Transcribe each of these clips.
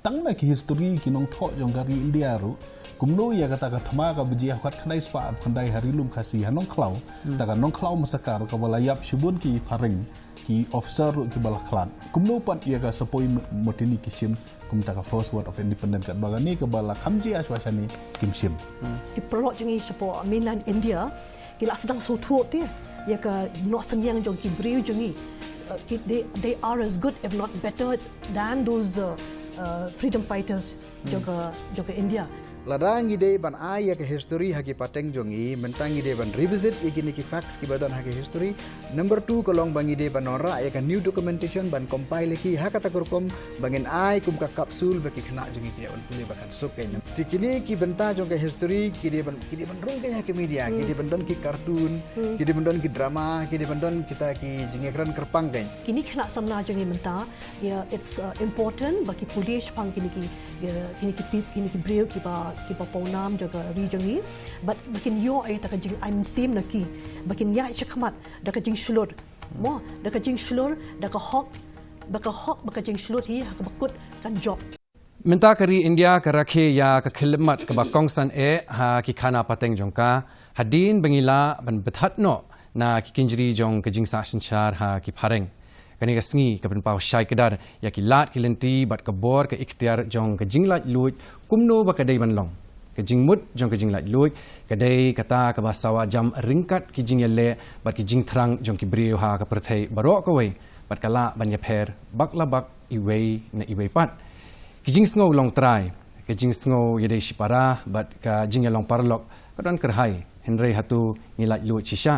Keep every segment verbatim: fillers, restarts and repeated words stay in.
tang na ki history ki nongthoh jong ka ri India ruh, kumno ïa kata ka thma kaba jia hwat khyndai spah khyndai ha Ri Lum Khasi ha Nongkhlaw, ta ka Nongkhlaw massacre kaba la ïap shibun ki phareng, ki officer ruh kiba la khlad. Kumno pat ïa ka Sepoy Motini ki shim kum ta ka first word of independence, katba kane kaba la kham jia shwa shane kim shim. Ki paralok jong ngi shapoh mainland India ki la sdang sngewthuh te ïa ka noh synñiang jong ki briew jong ngi. Uh, ki, they, they are as good if not better than those uh, uh, freedom fighters jong ka, jong ka India. Lada ngi dei ban ai ïa ka history ha ki pateng jong ngi, mynta ngi dei ban revisit ïa kine ki facts kiba don ha ki history. Number two, ka long ba ngi dei ban wanrah ïa ka new documentation, ban compile ïa ki ha kata ka rukom ba ngin ai kum ka capsule ba ki khynnah jong ngi kin ïa pule ba kan suk. Te kine ki bynta jong ka history ki dei ban, ki dei ban rung kein ha ki media, ki dei ban don ki cartoon, ki dei ban don ki drama, ki dei ban don kita ki jingïakren kyrpang kein. Kine ki khynnah samla jong ngi mynta, yeah, it's uh, important ba ki pule shaphang kine ki, uh, kine ki pi-, kine ki briew kiba, kiba pawnam jong ka ri jong ngi. Bad ba kin ïoh ïa kata ka jingai mynsiem na ki, ba kin ïaid shakhmat da ka jingshlur, mo, da ka jingshlur, da ka hok, ba ka hok, ba ka jingshlur hi ha kaba kut kan jop. Mynta ka ri India ka rakhe ïa ka khyllipmat kaba kongsan eh ha ki khana pateng jong ka, hadien ba ngi lah ban bthat noh na ki kynjri jong ka jingsah synshar ha ki phareng. Kane ka sngi ka pynpaw shai kdar ïa ki lad ki lynti bad ka bor ka iktiar jong ka jinglaitluid kumno ba ka dei ban long. Ka jingmut jong ka jinglaitluid ka dei kata kaba sawa jam ryngkat ki jingïaleh bad ki jingthrang jong ki briew ha ka pyrthei baroh kawei, bad ka lah ban ïapher bak la bak iwei na iwei pat. Ki jingsngew long trai, ka jingsngew ïadei shipara bad ka jingïalong paralok ka don kyrhai, hynrei hato ngi laitluid shisha?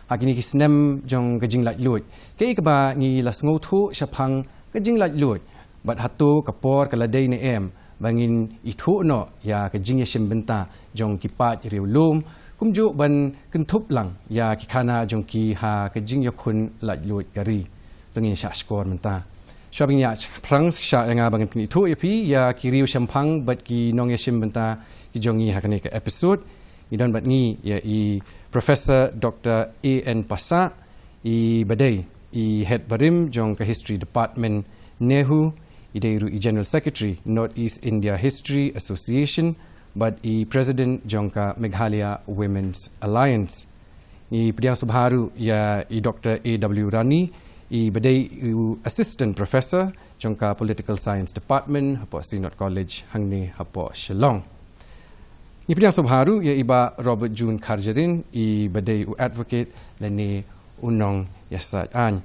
Ha kine ki snem jong ka jinglaitluid, kaei kaba ngi la sngewthuh shaphang ka jinglaitluid, bad hato ka por ka la dei ne em ba ngin ithuh noh ïa ka jingïashim bynta jong ki paid riewlum, kumjuh ban kynthup lang ïa ki khana jong ki ha ka jingïakhun laitluid ka ri. To ngin shah shkor mynta. Shuwa ban ïa phrang, shisha ïa nga ba ngan pynithuh ïa phi ïa ki riewshemphang bad ki nongïashim bynta ki jong ngi ha kane ka episode. Ngi don bad ngi ïa i Professor Doctor A N Passah, i ba dei i Head barim jong ka History Department, NEHU, i dei ruh i General Secretary North East India History Association, bad i President jong ka Meghalaya Women's Alliance. Ngi pdiang sngewbha ruh ïa i Doctor A W Rani, i ba dei u Assistant Professor jong ka Political Science Department hapoh Synod College hangne hapoh Shillong. Ngi pdiang sngewbha ruh ïa i Bah Robert June Kharjahrin, i ba dei u advocate lane u nongïasaid aiñ.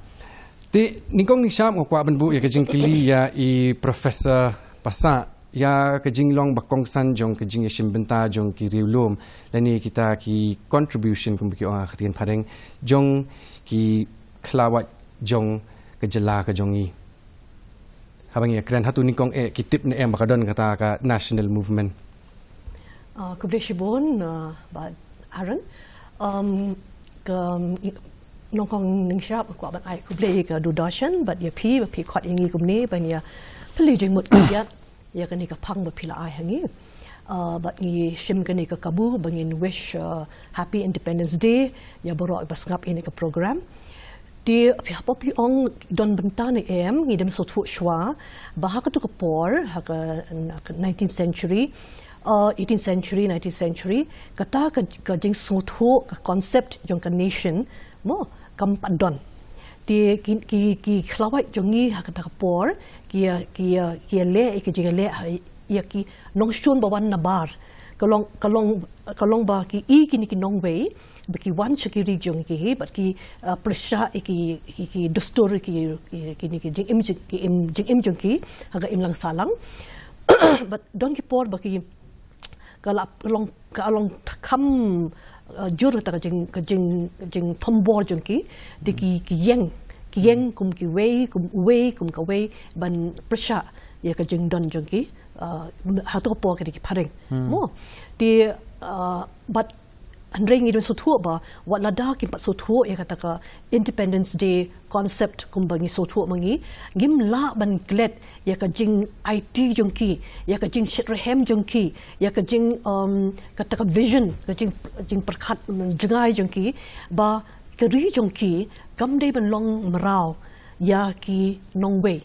Te nyngkong nyngshap nga kwah ban buh ïa ka jingkylli ïa i Professor Passah ïa ka jinglong ba kongsan jong ka jingïashim bynta jong ki riewlum lane kita ki contribution, kumba ki ong ha ka ktien phareng, jong ki khlawait jong ka jylla ka jong ngi. Haba ngi ïakren, hato nyngkong eh ki tip ne em ba ka don kata ka national movement? Ah, khublei shibun, ah, Bah Aaron. Um, ka, i-, nyngkong nyngshap nga kwah ban ai khublei ïa ka Doordarshan bad ïa phi ba phi khot ïa ngi kumne ban ïa plie jingmut khyndiat ïa kane ka phang ba phi la ai ha ngi. Ah, bad ngi shim kane ka kabu ba ngin wish, ah, Happy Independence Day ïa baroh ba sngap ïa kane ka program. Te phi, haba phi ong don bynta ne em, ngi dang sngewthuh shuwa ba ha kato ka por, ha ka, ka nineteenth century, uh, eighteenth century, nineteenth century, kata ka, ka jingsngewthuh, ka concept jong ka nation, mo, kam pat don. Te ki, ki, ki khlawait jong ngi ha kata ka por ki, ki, ki leh, ki jingleh ha ïa ki nongshun ba wan nabar. Ka long, ka long, ka long ba ki i kine ki nongwei ba ki wan sha ki ri jong ki, bad ki, uh, pyrshah ïa ki, ki, ki dustur, ki, ki, kine ki jingim, ki im, jingim jong ki ha ka imlang sahlang. Bad don ki por ba ki, ka la long, ka long kham, uh, jur kata ka jing, ka jing, jingthombor jong ki, te ki, ki ïeng, ki ïeng kum kiwei, kum uwei, kum kawei ban pyrshah ïa ka jingdon jong ki, uh, ha kato ka por ki dei ki phareng. Mo. Te, uh, bad hynrei ngi dang sngewthuh ba wat lada kim pat sngewthuh ïa kata ka Independence Day concept kumba ngi sngewthuh ma ngi, ngim lah ban klet ïa ka jingaiti jong ki, ïa ka jingshitrhem jong ki, ïa ka jing, um, kata ka vision, ka jing, jingpyrkhat, um, jngai jong ki, ba ka ri jong ki kam dei ban long mraw ïa ki nongwei.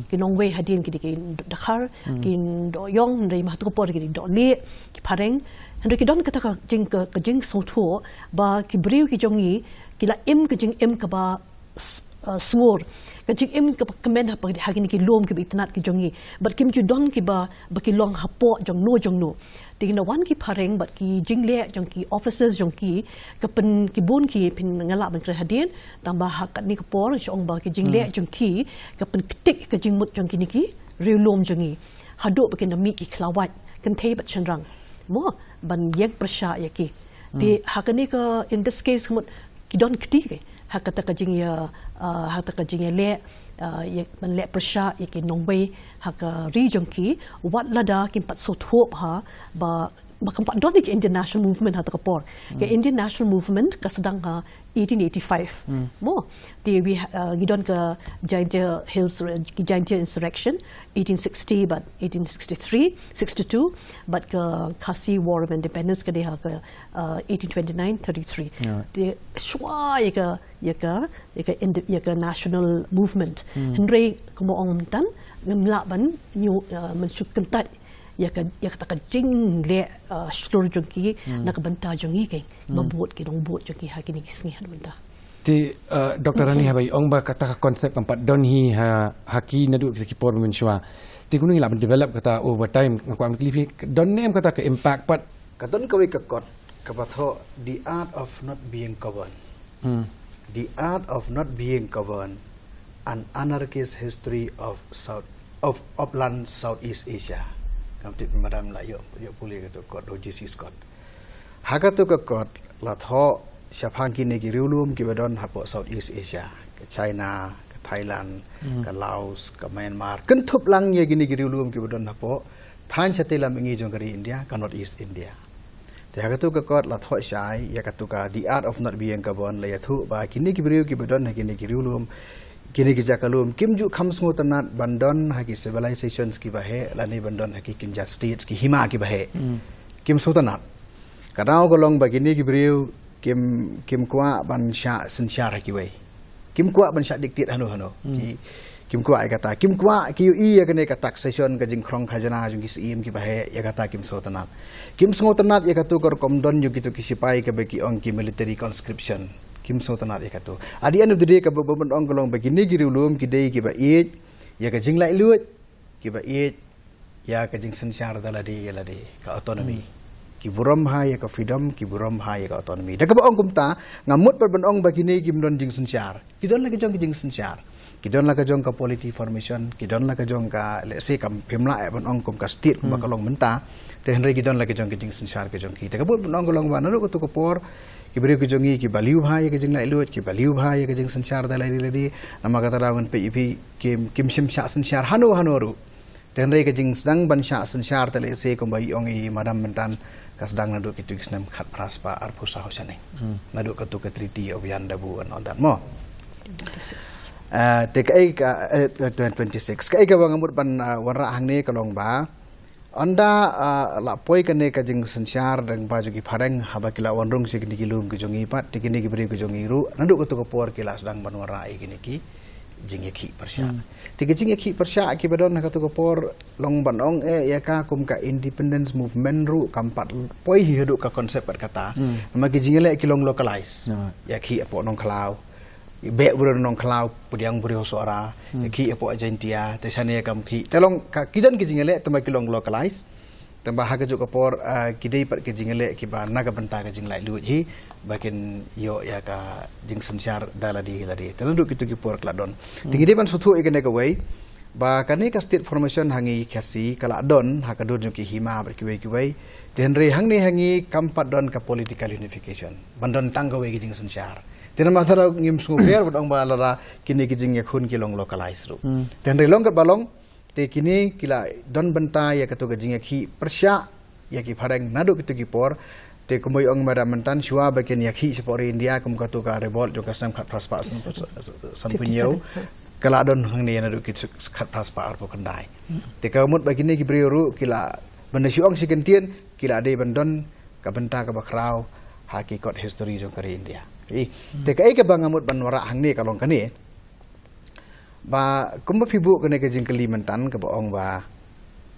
Ki nongwei hadien ki dei ki dohkha, ki dohyong, hynrei ma hato ka por ki dei dohlieh, ki phareng. Hynrei ki don kata ka jing ka, ka jingsngewthuh ba ki briew ki jong ngi ki la im ka jingim kaba s- uh, sngur. Ka jingim kaba kmen ha, ha kine ki lum kiba itynnad ki jong ngi. Bad kim ju don kiba, ba ki long hapoh jongno jongno. Te ki na wan ki phareng bad ki jingleh jong ki officers jong ki, ka pyn- ki bun ki phin, nga lah ban kren hadien, tangba ha kane ka por shu ong ba ki jingleh jong ki ka pynktik ka jingmut jong kine ki riewlum jong ngi. Haduh ba kin da mih ki khlawait kynthei bad shynrang, mo, ban ïeng pyrshah ïa ki. Te ha kane ka, in this case, ka mut ki don kti ki ha kata ka jingïa, uh, ha kata ka jingïaleh, uh, ïa, ban leh pyrshah ïa ki nongwei ha ka ri jong ki, wat lada kim pat sngewthuh bha ba, ba kam pat don ïa ka Indian National Movement ha kata ka por. Ka Indian National Movement ka sdang ha eighteen eighty-five, mo. Te wi, uh, ngi don ka Jaintia Hills, ki Jaintia Insurrection, eighteen sixty bad eighteen sixty-three, sixty-two, bad ka Khasi War of Independence ka dei ha ka, uh, eighteen twenty-nine thirty-three. Te shuwa ïa ka, ïa ka, ïa ka, indi- ïa ka national movement. Hynrei kumba ong mynta, ngim lah ban ïoh, uh, mynshuh kyntait ïa ka, ïa kata ka jingleh, uh, shlur jong ki na ka bynta jong ngi, ki ba bud, ki nongbud jong ki ha kine ki sngi ha mynta. Te, uh, Doctor Rani, haba ong ba kata ka concept kam pat don hi ha, ha ki naduh kita ki por mynshuwa. Te kumno ngi lah ban develop kata over time, nga kwah ban kylli phi, don ne em kata ka impact pat? Ka don kawei ka kot kaba thoh, the art of not being governed. The art of not being governed, an anarchist history of South, of upland Southeast Asia. Kam tip madam la ïoh, ïoh pule kato kot, Roger C. Scott. Ha kato ka kot la thoh shaphang kine ki riewlum kiba don hapoh Southeast Asia, ka China, ka Thailand, ka Laos, ka Myanmar. Kynthup lang ïa kine ki riewlum kiba don hapoh thaiñ shatei lam mihngi jong ka ri India, ka North East India. Te ha kato ka kot la thoh shai ïa kato ka The Art of Not Being Governed, la ïathuh ba kine ki briew kiba don ha kine ki riewlum, kine ki jaka lum, kim ju kham sngewtynnad ban don ha ki civilizations kiba heh, lane ban don ha ki kynja states, ki hima kiba heh. Kim sngewtynnad. Ka daw ka long ba kine ki briew kim, kim kwah ban shah synshar ha kiwei. Kim kwah ban shah dictate hano hano. Ki, kim kwah ïa kata. Kim kwah, ki ïohi ïa kane ka taxation, ka jingkhrong khajna jong ki syiem kiba heh, ïa kata kim sngewtynnad. Kim sngewtynnad ïa kato ka rukom don jong kito ki sipai kaba ki ong ki military conscription. Kim sngewtynnad ïa kato. At the end of the day, kaba, ba ban ong ka long ba kine ki riewlum ki dei kiba ïeit ïa ka jinglaitluid, kiba ïeit ïa ka jingsynshar da lade ïa lade, ka autonomy. Ki burom bha ïa ka freedom, ki burom bha ïa ka autonomy. Da kaba ong kumta, nga mut pat ban ong ba kine kim don jingsynshar. Ki don la ka jong ka jingsynshar. Ki don la ka jong ka polity formation, ki don la ka jong ka, let's say, kam phim lah eh ban ong kum ka state kumba ka long mynta. Te hynrei ki don la ka jong ka jingsynshar ka jong ki. Te kaba mut ban ong ka long ba naduh kato ka por, ki briew ki jong ngi kiba liw bha ïa ka jinglaitluid, kiba liw bha ïa ka jingsynshar da lade lade. Namar kata daw ngan peit ïa phi, kim, kim shym shah synshar hano hano ruh. Te hynrei ka jingsdang ban shah synshar te lehse kumba i ong i madam mynta, ka sdang naduh kito ki snem khatphra spah arphew saw shaneng. Naduh kato ka Treaty of Yandabu and all that, mo. Eh, te kaei ka, eh, twenty-six. Kaei kaba nga mut ban, eh, wanrah hangne ka long ba, ynda, eh, la poi kane ka jingsynshar lyngba jong ki phareng, haba ki la wan rung sha kine ki lum ki jong ngi pat, te kine ki briew ki jong ngi ruh, naduh kato ka por ki la sdang ban wanrah ïa kine ki jingïakhih pyrshah. Te ki jingïakhih pyrshah kiba don ha kato ka por, long ban ong eh ïa ka kum ka independence movement ruh kam pat poi hi haduh ka concept pat kata. Namar ki jingïaleh ki long localize. Ïakhih hapoh Nongkhlaw, beh briew Nongkhlaw, pdiang briew Sohra, ïakhih hapoh Jaintia, te shane kam khih. Te long ka, ki don ki jingïaleh, tangba ki long localize. Tangba ha kajuh ka por, ah, ki dei pat ki jingïaleh kiba na ka bynta ka jinglaitluid hi, ba kin ïoh ïa ka jingsynshar da lade lade. Te naduh kito ki por ka la don. Te ngi dei ban sngewthuh ïa kane kawei, ba kane ka state formation ha ngi Khasi ka la don ha ka dur jong ki hima bad kiwei kiwei. Te hynrei hangne ha ngi kam pat don ka political unification ban don tang kawei ka jingsynshar. Te namar kata ngim sngewbha ban ong ba lada kine ki jingïakhun ki long localize ruh. Te hynrei long katba long, te kine ki la don bynta ïa kato ka jingïakhih pyrshah ïa ki phareng naduh kito ki por. Te kumba i ong madam mynta, shuwa ba kin ïakhih shapoh ri India, kum kato ka revolt jong ka snem khatphra spah san, san, sanphew hynñiew, ka la don hangne naduh ki khatphra spah arphew khyndai. Te ka mut ba kine ki briew ruh ki la, ban da shu ong shi kyntien, ki la dei ban don ka bynta kaba khraw ha ki kot history jong ka ri India. Te kaei kaba nga mut ban wanrah hangne ka long kane. Ba kumba phi buh kane ka jingkylli myntan kaba ong ba,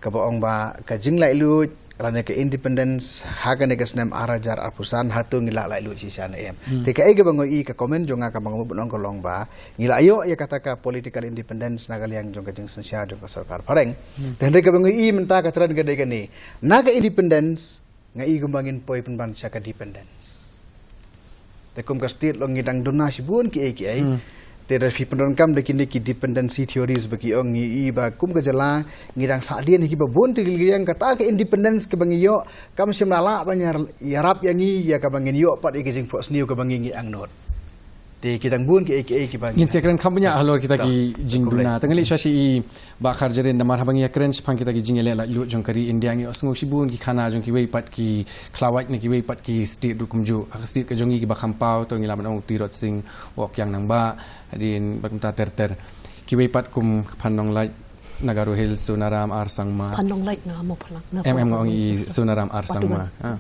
kaba ong ba ka jinglaitluid lane ka independence ha kane ka snem ar hajar arphew san hato ngi la laitluid shisha ne em. Te kaei kaba nga ïohi, ka comment jong nga kaba nga buh ban ong ka long ba ngi la ïoh ïa kata ka political independence na ka liang jong ka jingsynshar jong ka sorkar phareng. Te hynrei kaba nga ïohi mynta ka trend ka dei kane, na ka independence nga ïohi kumba ngin poi pynban sha ka dependence. Te kum ka state long ngi dang duna shibun kiei kiei. Te da phi pyndonkam da kine ki dependency theories ba ki ong, ngi ïohi ba kum ka jylla ngi dang sahdien ha kiba bun tylli ki liang. Kata ka independence kaba ngi ïoh kam shym la lah ban ïar-, ïarap ïa ngi ïa kaba ngin ïoh pat ïa ki jingphohsniew kaba ngi ngi angnud. Te ki dang bun kiei kiei kiba ngin sa kren kham bniah halor kita ki jingduna. Te nga leh shuwa shi i Bah Kharjaren, namar haba ngi ïakren shaphang kita ki jingïaleh laitluid jong ka ri India, ngi ïohsngew shibun ki khana jong kiwei pat ki khlawait na kiwei pat ki state ruh kumjuh. Ha ka state ka jong ngi kiba kham paw to ngi lah ban ong u Tirot Sing Wokiang Nangbah, hadien bad kumta ter ter. Kiwei pat kum ka Phan Nonglait, Nagaro Hills, Sonaram R Sangma. Phan Nonglait nga mo phalang. Em em nga ong i Sonaram R Sangma. Ha.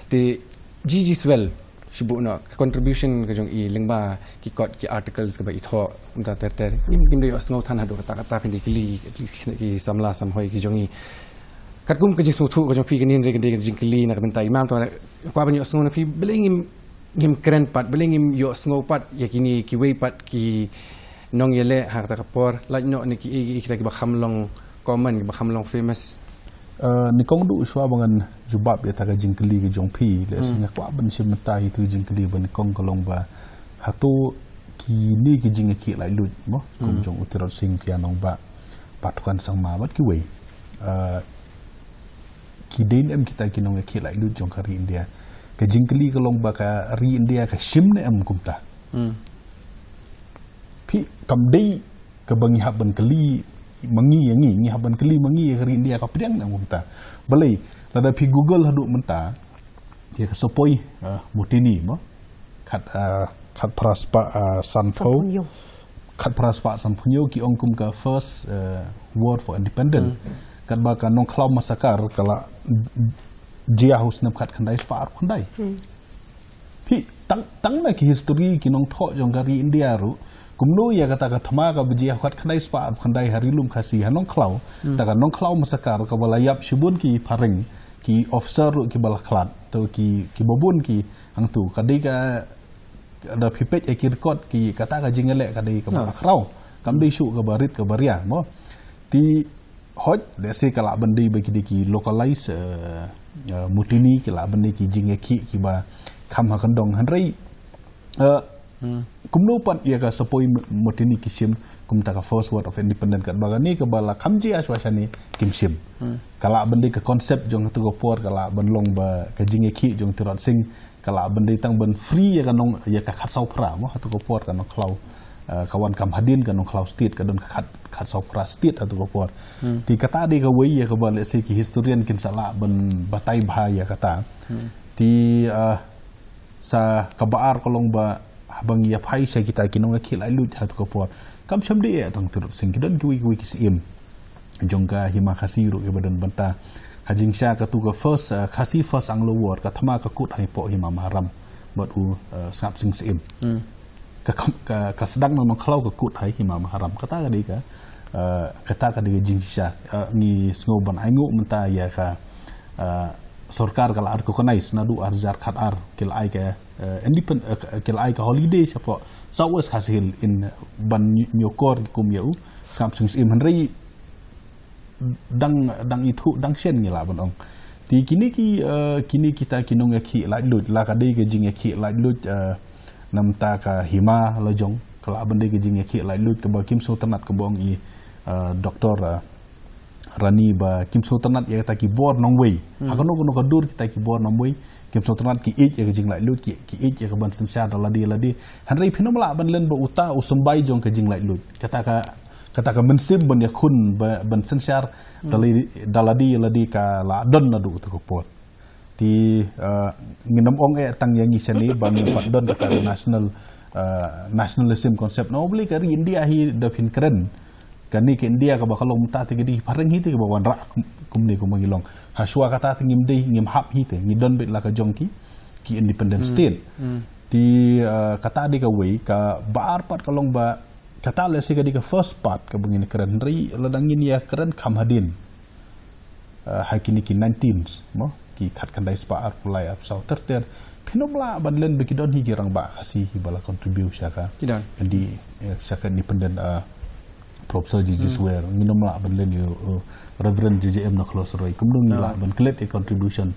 Te G G Swell shu buh noh ka contribution ka jong i lyngba ki kot ki articles kaba i thoh kumta ter ter. Ngim, ngim da ïohsngew than haduh katta katta, phin da kylli ki samla samhoi ki jong i. Katkum ka jingsngewthuh ka jong phi kane, hynrei ka dei ka jingkylli na ka bynta i Mam, to kwah ban ïohsngew na phi, balei ngim, ngim kren pat, balei ngim ïohsngew pat ïa kine kiwei pat ki nongïaleh ha kata ka por, lait noh na kiei kiei kita kiba kham long common, kiba kham long famous. Uh, nyngkong duh shuwa ba ngan jubab ïa kata ka jingkylli ka jong phi, lehse nga kwah ban shim mynta ïa kata ka jingkylli ba nyngkong ka long ba hato kine ki jingïakhih laitluid mo, kum jong u Tirot Sing Wokiang Nangbah, Bah Thukan Sangma bad kiwei, uh, ki dei ne em kita ki nongïakhih laitluid jong ka ri India. Ka jingkylli ka long ba ka ri India ka shim ne em kumta. Phi, kam dei kaba ngi hap ban kylli ma ngi ïa ngi, ngi hap ban kylli ma ngi ïa ka ri India ka pdiang ne em kumta. Balei, lada phi Google haduh mynta ïa ka Sepoy, uh, Mutiny mo, khat, uh, khatphra spah, uh, sanphew, khatphra spah sanphew hynñiew ki ong kum ka first, uh, war for independence. Katba ka Nongkhlaw massacre ka la jia ha u snem khatkhyndai spah arphew khyndai. Phi, tang, tang na ki history ki nongthoh jong ka ri India ruh, kumno ïa kata ka thma kaba jia ha u khatkhyndai spah arphew khyndai ha Ri Lum Khasi ha Nongkhlaw, kata ka Nongkhlaw massacre kaba la ïap shibun ki phareng, ki officer ruh kiba la khlad, to ki, kiba bun ki hangto, ka dei ka, da phi peit ïa ki record ki, kata ka jingïaleh ka dei kaba khraw, kam dei shuh kaba rit kaba ria mo. Te hooid, lehse ka lah ban dei ba ki dei ki localize, uh, uh, mutiny, ki lah ban dei ki jingïakhih kiba kham ha kyndong, hynrei, uh, kumno pat ïa ka Sepoy Mu-, Mutiny ki shim kum kata ka first war of independence, katba kane kaba la kham jia shuwa shane kim shim. Ka lah ban dei ka concept jong kata ka por ka lah ban long ba ka jingïakhih jong Tirot Sing ka lah ban dei tang ban free ïa ka nong, ïa ka khatsaw phra mo, ha kata ka por ka Nongkhlaw, uh, ka wan kam hadien ka Nongkhlaw state, ka don ka khat, khatsaw phra state ha kata ka por. Te kata dei kawei ïa kaba lehse ki historian kin sa lah ban batai bha ïa kata. Te, uh, sa kaba ar ka long ba haba ngi ïa phai sha kita ki nongïakhih laitluid ha kata ka por, kam shym dei eh tang Tirot Sing, ki don kiwei kiwei ki syiem jong ka Hima Khasi ruh kiba don bynta. Ha jingshisha kata ka first, uh, Khasi First Anglo War, ka thma ka kut ha i poh Hima Maharam bad u, uh, Sngap Sing Syiem. Ka, ka, ka, ka sdang na Nongkhlaw ka kut ha i Hima Maharam. Kata ka dei ka, uh, kata ka dei ka jingshisha. Uh, ngi sngew ban ainguh mynta ïa ka, uh, sorkar ka la recognize naduh ar hajar khatar, ki la ai ka, uh, independ-, uh, ki la ai ka holiday shapoh South West Khasi Hills in ban ñiewkor ki kum ïa u Sngap Sing Syiem, hynrei dang, dang ithuh dang shen ngi lah ban ong. Te kine ki, uh, kine kita ki nongïakhih laitluid, la ka dei ka jingïakhih laitluid, uh, namar ka hima la jong, ka lah ban dei ka jingïakhih laitluid kaba kim sngewtynnat, kaba ong i, uh, Doktor, uh, Rani, ba kim sngewtynnat ïa kita ki bor nongwei. Ha kano kano ka dur kita ki bor nongwei kim sngewtynnat, ki ïeit ïa ka jinglaitluid, ki, ki ïeit ïa ka ban synshar da lade lade. Hynrei phin ym lah ban len ba uta u symbai jong ka jinglaitluid. Kata ka, kata ka mynsiem ban ïakhun, ba, ban synshar da lade, da lade lade ka la don naduh kata ka por. Te, uh, ngin ym ong eh tang ïa ngi shane ba ngim pat don kata ka national, uh, nationalism concept. Na u Blei ka ri India hi da phin kren. Kane ka India kaba ka long mynta te ka dei phareng hi te kaba wanrah kum-, kumne kumba ngi long. Hashwa kata te ngim dei, ngim hap hi te, ngi don beit la ka jong ki, ki independent state. Te, uh, kata dei kawei, kaba ar pat ka long ba Kata lehse ka dei ka first part kaba ngin kren, hynrei lada ngin ïa kren kham hadien, eh, ha kine ki nineteen, mo, ki khatkhyndai spah arphew lai, arphew saw ter ter, phin ym lah ban len ba ki don hi ki rangbah Khasi kiba la contribute sha ka, ki don, indi, eh, sha ka independent, eh, Professor J J Swer, ngin ym lah ban len ïa u, eh, Reverend J J M Nichols Roy, kumno ngi lah ban klet ïa contribution,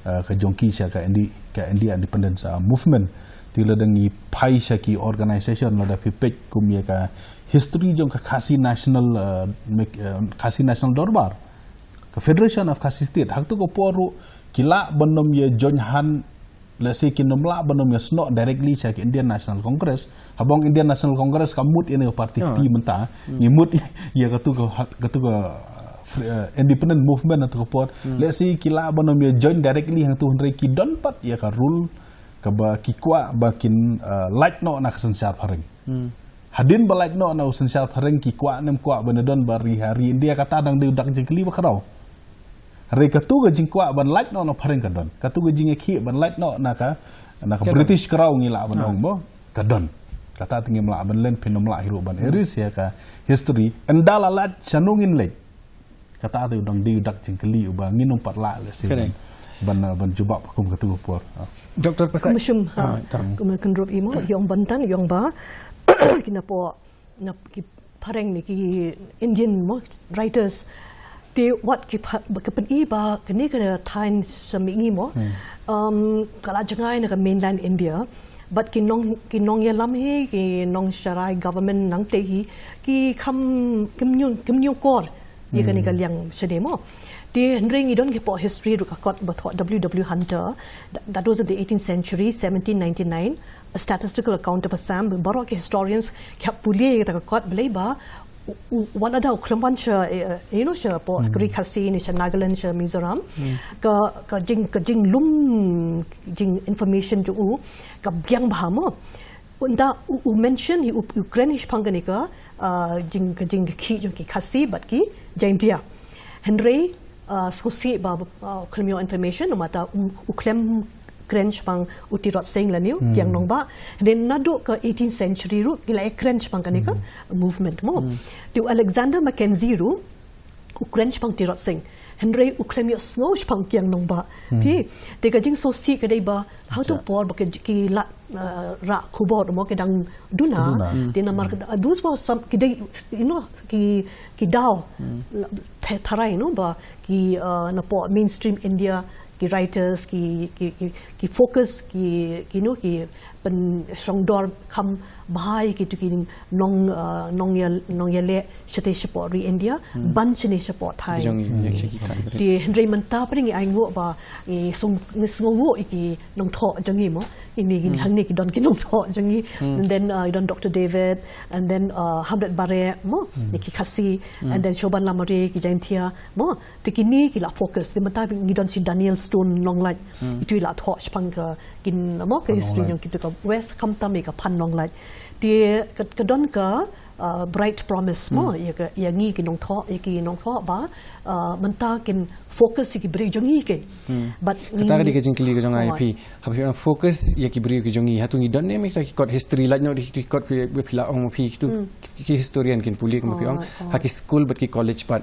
eh, ka jong ki sha ka indi, ka India independence, eh, movement. Te lada ngi phai sha ki organization, lada phi peit kum ïa ka history jong ka Khasi National, eh, mek-, eh, Khasi National Dorbar, ka Federation of Khasi State, ha katu ka por ruh ki lah ban ym ïa join hand, lehse kin ym lah ban ym ïa snoh directly sha ka Indian National Congress. Haba ong Indian National Congress ka mut ïa kane ka party kti mynta, ngi mut ïa katu ka, katu ka, eh, independent movement ha katu ka por. Lehse ki lah ban ym ïa join directly hangtu, hynrei ki don pat ïa ka role kaba ki kwah ba kin, eh, lait noh na ka synshar phareng. Hadien ba lait noh na u synshar phareng, ki kwah ne ym kwah ban ïa don ba ri ha ri India, kata dang dei u dak jingkylli ba khraw. Hynrei katu ka jingkwah ban lait noh na phareng ka don. Katu ka jingïakhih ban lait noh na ka, na ka British Crown, ngi lah ban ong, mo, ka don. Kata te ngim lah ban len, phin ym lah hi ruh ban erase ïa ka history. Ynda la lait, shano ngin leit? Kata te u dang dei u dak jingkylli uba ngin ym pat lah lehse ban, ban, uh, ban jubab kum katu ka por. Ah. Doctor Pasai. Kum shym, ah, ah, tang. Kum kynrup i, mo, ïong ban tan, ïong ba ki napoh, nap ki phareng ne ki Indian, mo, writers. Te wat ki pha-, ba ki pyni ba kane ka thaiñ sha mihngi, mo. Um, ka la jngai na ka mainland India. Bad ki nong, ki nongïalam hi, ki nongsharai government nangtei hi, ki kham, kim ñiewkor ïa kane ka liang shane, mo. Te hynrei ngi don ki pule history ruh ka kot ba thoh W W Hunter, that, that was in the eighteenth century, seventeen ninety-nine, A Statistical Account of Assam, baroh ki historians ki hap pule ïa kata ka kot, balei ba u, u, wat la da u khlem wan sha, eh, you know, sha poh ka ri Khasi ne sha Nagaland, sha Mizoram, ka, ka jing, ka jinglum jingïnformation jong u ka biang bha, mo. Ynda u, u mention hi, u, u kren hi shaphang kane ka, ah, jing, ka jingïakhih jong ki Khasi bad ki Jaintia. Hynrei, ah, sngewsih ba, ah, u khlem ïoh information, namar ta u, u khlem kren shaphang u Tirot Sing lane u Kiang Nangbah. Hynrei naduh ka eighteenth century ruh ki la kren shaphang kane ka movement, mo. Te u Alexander Mackenzie ruh u kren shaphang Tirot Sing, hynrei u khlem ïohsngew shaphang Kiang Nangbah. Phi, te ka jingsngewsih ka dei ba ha tu por ba ki, ki la, uh, rah khubor, mo, ki dang duna. Ki duna. Te namar ka, uh, those were some, ki dei, you know, ki, ki daw, la, tha-, tharai, no, ba ki, uh, napoh mainstream India, ki writers, ki, ki, ki, ki focus, ki, ki, you know, ki pynshongdor kham bha ïa kitu ki nong, uh, nongïa-, nongïaleh shatei shapoh ri India, ban shane shapoh thaiñ. Jong ngi, ïa ki thaiñ. Te hynrei mynta pat ngi ainguh ba, ngi song, ngi sngewnguh ïa ki nongthoh jong ngi, mo. Ini, ini hangne ki don ki nongthoh jong ngi. And then, uh, don Doctor David, and then, uh, Hamlet Bareh, mo, ïa ki Khasi, and then Shobhan Lamare, ki Jaintia, mo. Te kine ki la focus, te mynta ngi don shi Daniel Stone Nonglait. Itu i la thoh shaphang ka, kin, mo, ka history jong kitu ka West, khamtam ïa ka Phan Nonglait. Te ka, ka don ka, uh, bright promise, mo, ïa ka, ïa ngi ki nongthoh, ïa ki nongthoh ba, uh, mynta kin focus ïa ki briew jong ngi kein. But kata ka dei ka jingkylli ka jong nga ïa phi. Haba phi focus ïa ki briew ki jong ngi, hato ngi don ne em kita ki kot history, lait noh dei kita ki kot phi, phi la ong ma phi kitu, ki, ki historian kin pule kumba phi ong. Ha ki school bad ki college pat.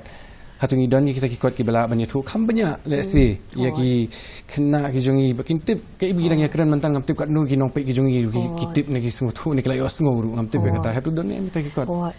Hato ngi don ïa kita ki kot kiba lah ban ïathuh kham bniah, let's say, ïa ki khynnah ki jong ngi ba kin tip, kaei ba ki dang ïakren mynta ngam tip katno ki nongpeit ki jong ngi ki, ki tip ne ki sngewthuh ne ki la ïohsngew ruh ngam tip ïa kata. Hato don ne em kita ki kot.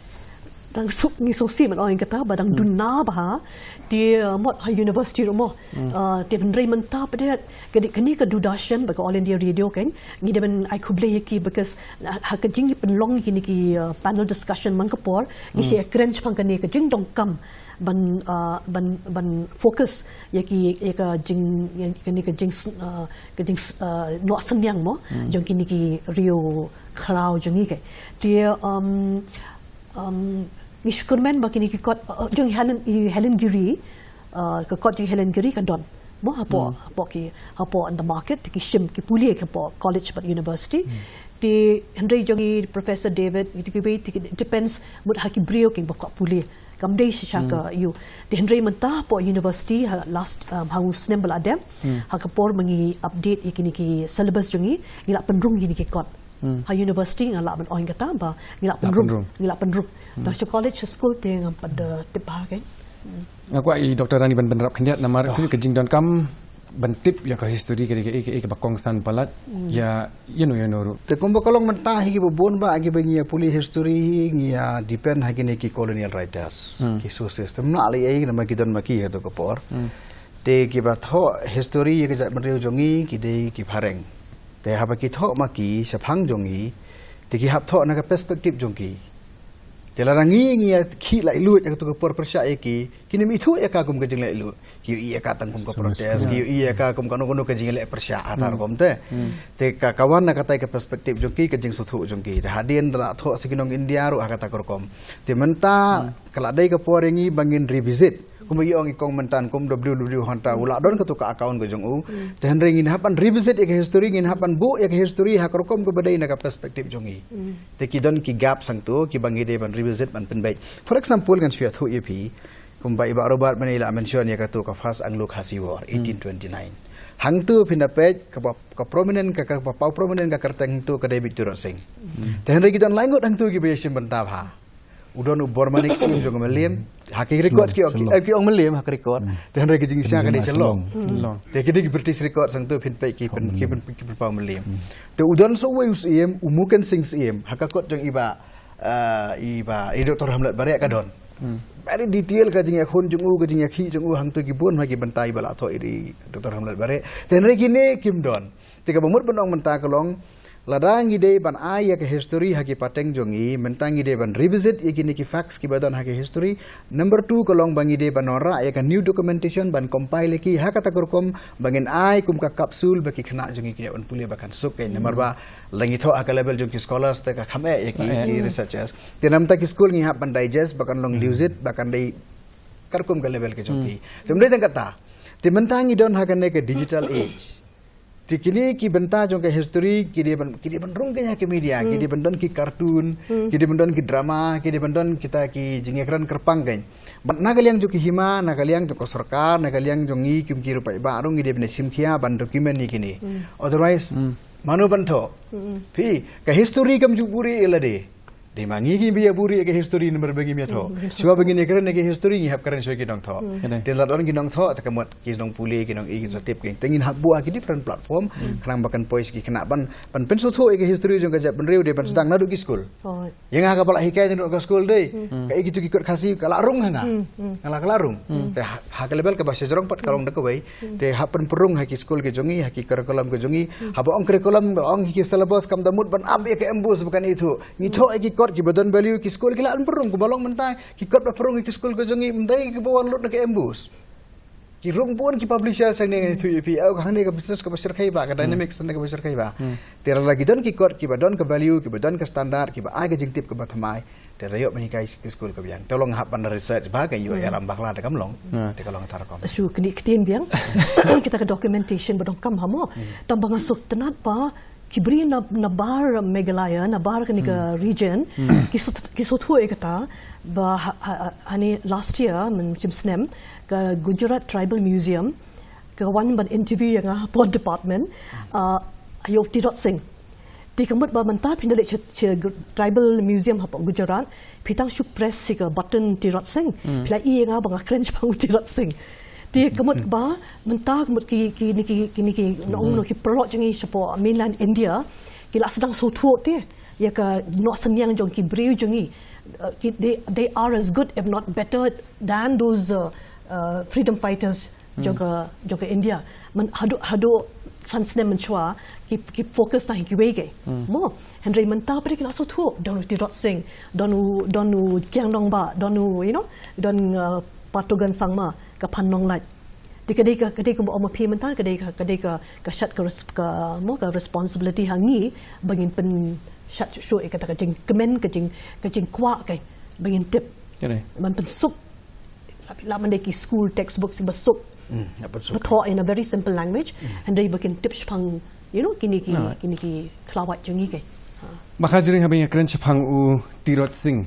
Dang suk ngi sngewsih man ong ïa kata ba dang duna bha. Te, uh, mut ha university ruh mo. Uh, te hynrei mynta pat de ka dei kane ka Doordarshan bad ka All India Radio kein, ngi dei ban ai khublei ïa ki because ha, ha ka jingpynlong kine ki, uh, panel discussion man ka por, ngi shu ïakren shaphang kane ka jingdonkam ban, uh, ban, ban focus ïa ki, ïa ka jing, ïa kane ka jing, uh, ka jing, uh, noh synñiang mo jong kine ki riewkhraw jong ngi kein. Te, um, um, ngi shu kyrmen ba kine ki kot, uh, jong Helen, i Helen Giri, uh, ka kot jong Helen Giri ka don. Mo hapoh, hapoh ki, hapoh in the market, ki shim, ki pule hapoh college bad university. Te hynrei jong i Professor David, kito kiwei, te it depends, mut ha ki briew kein ba kwah pule. Kam dei shisha ka ïa u. Te hynrei mynta hapoh university, ha last, um, ha u snem ba la dep, ha ka por ma ngi update ïa kine ki syllabus jong ngi, ngi la pynrung ïa kine ki kot. Ha university nga lah ban ong kata ba ngi lah pynrung, ngi lah pynrung. Tang sha college, sha skul te ngam pat da tip bha kein. Nga kwah i Doctor Rani ban bynrap khyndiat namar ka jingdonkam ban tip ïa ka history ka dei kaei kaei kaba kongsan palat ïa ïano ïano ruh. Te kumba ka long mynta hi kiba bun ba kiba ngi ïa pule history hi ngi ïa depend ha kine ki colonial writers, ki sources. Te mla lei ei namar ki don ma ki ha tu ka por. Te kiba thoh history ïa ka jaitbynriew jong ngi ki dei ki phareng. Te haba ki thoh ma ki shaphang jong ngi, te ki hap thoh na ka perspective jong ki. Te lada ngi ngi ïa khih laitluid ïa katu ka por pyrshah ïa ki, kin ym ithuh ïa ka kum ka jinglaitluid. Ki ïohi ïa ka tang kum ka protest, ki ïohi ïa ka kum kano kano ka jingleh pyrshah ha kata rukom te. Te ka ka wan na kata ka perspective jong ki, ka jingsngewthuh jong ki. Te hadien da la thoh sa ki nong India ruh ha kata ka rukom. Te mynta ka la dei ka por ïa ngi ba ngin revisit. Kumba ïa ong i Kong Mynta, kum W W W Hunter u la don katu ka account ka jong u. Te hynrei ngin hap ban revisit ïa ka history, ngin hap ban buh ïa ka history ha ka rukom kaba dei na ka perspective jong ngi. Te ki don ki gap sangtu kiba ngi dei ban revisit, ban pynbeit. For example, ngan shu ïathuh ïa phi, kumba i Bah Robert mynne i la mention ïa katu ka First Anglo-Khasi War, eighteen twenty-nine. Hangtu phin da peit kaba ka prominent, ka, kaba paw prominent ka kyrteng hangtu ka dei Beit Tirot Sing. Te hynrei ki don lai ngut hangtu kiba ïashim bynta bha. U don u Bormanik Syiem jong ka Mylliem. Ha ki record ki ong, ki ong Mylliem ha ki record. Te hynrei ki jingshisha ka dei Shillong. Te ki dei ki British record sangtu, phin peit ki pyn, ki pyn, ki pynpaw Mylliem. Te u don sa uwei u Syiem, u Muken Singh Syiem, ha ka kot jong i Bah, eh, i Bah, i Doctor Hamlet Bareh ka don. Very detail ka jingïakhun jong u, ka jingïakhih jong u hangtu ki bun ha ki bynta iba la thoh i dei Doctor Hamlet Bareh. Te hynrei kine kim don. Te kaba mut ban ong mynta ka long, lada ngi dei ban ai ïa ka history ha ki pateng jong ngi, mynta ngi dei ban revisit ïa kine ki facts kiba don ha ki history. Number two ka long ba ngi dei ban wanrah ïa ka new documentation, ban compile ïa ki ha kata ka rukom ba ngin ai kum ka capsule ba ki khynnah jong ngi kin ïoh ban pule ba kan suk kein. Namar ba la ngi thoh ha ka level jong ki scholars te ka kham eh ïa ki, ki researchers. Te namar ta ki skul ngi hap ban digest ba kan long liuzit, ba kan dei ka rukom ka level ka jong ki. Te ym dei tang kata. Te mynta ngi don ha kane ka digital age. Te kine ki bynta jong ka history ki dei ban, ki dei ban rung kein ha ki media, ki dei ban don ki cartoon, ki dei ban don ki drama, ki dei ban don kita ki jingïakren kyrpang kein. Bad na ka liang jong ki hima, na ka liang jong ka sorkar, na ka liang jong ngi kum ki ruh paidbah ruh ngi dei ban shim khia ban document ïa kine. Otherwise mano ban thoh? Phi, ka history kam ju buhrieh ïa lade. Dei ma ngi kiba ïa buhrieh ïa ka history namar ba ngim ïa thoh. Shuwa ba ngin ïakren ïa ka history ngi hap kren shuwa ki nongthoh. Te la don ki nongthoh te ka mut ki nongpule, ki nong, ki sa tip kein. Te ngin hap buh ha ki different platform khnang ba kan poi sha ki khynnah ban, ban pynsngewthuh ïa ka history jong ka jaitbynriew dei ban sdang naduh ki skul. Ïa nga kaba la hikai naduh ka skul dei, kaei kitu ki kot Khasi ka la rung ha nga. Nga la, ka la rung. Te ha, ha ka level kaba shajrong pat ka long da kawei. Te hap pynpyrung ha ki skul ki jong ngi, ha ki curriculum ki jong ngi. Haba ong curriculum, ong ki syllabus, kam da mut ban ap ïa ka MBOSE ba kan ithuh. Ngi thoh ïa ki kot kiba don value, ki skul ki la pynpyrung, kumba long mynta ki kot ba pynrung ïa ki skul ki jong ngi, ym dei kiba wan lut na ka MBOSE. Ki rung bun ki publishers hangne, ngan ithuh ïa phi, oh, hangne ka business kaba shyrkhei bha, ka dynamics hangne kaba shyrkhei bha. Te lada ki don ki kot kiba don ka value, kiba don ka standard, kiba ai ka jingtip kaba thymmai. Te la ïoh ban hikai ki skul ka biang. Te long hap ban research bha, ka ïoh ïalam bakla te kam long. Te ka long kata rukom. Shu knieh ktien biang. Kita ka documentation ba donkam ha mo. Tang ba nga sngewtynnat ba ki briew na, na bar Meghalaya, na bar kane ka region, ki sngewthuh, ki sngewthuh ïa kata ba ha, ha, ha, hangne last year, myn, shim snem, ka Gujarat Tribal Museum ka wan ban interview ïa nga hapoh department, uh, ïa u Tirot Sing. Te ka mut ba mynta phin da leit sha, sha Tribal Museum hapoh Gujarat, phi tang shu press ïa ka button Tirot Sing, phi la ïohi ïa nga ba nga kren shaphang u Tirot Sing. Te ka mut ba mynta ka mut ki, ki, kine ki, kine ki, nong, nong ki paralok jong ngi shapoh mainland India, ki la sdang sngewthuh te ïa ka noh synñiang jong ki briew jong ngi. Uh, ki, they, they are as good if not better than those, uh, uh, freedom fighters jong ka, jong ka India. Myn, haduh, haduh san snem mynshuwa ki, ki focus na kiwei ki. Mo, hynrei mynta pat ki la sngewthuh, don u Tirot Sing, don u, don u Kiang Nangbah, don u, you know, don, uh, Patogen Sangma, ka Phan Nonglait. Te ka dei ka, ka dei ka mo, mo phi mynta ka dei ka, ka dei ka, ka shad ka res-, ka, mo, ka responsibility ha ngi ba ngin pynshad shuh shuh ïa kata ka jingkmen, ka jing, ka jingkwah ka ba ngin tip. Ban pynsuk la, la man dei ki school textbooks ba suk. Ba thoh in a very simple language. Hynrei ba kin tip shaphang, you know, kine ki, kine ki khlawait jong ngi ki. Ba kha jring haba ngi kren shaphang u Tirot Sing,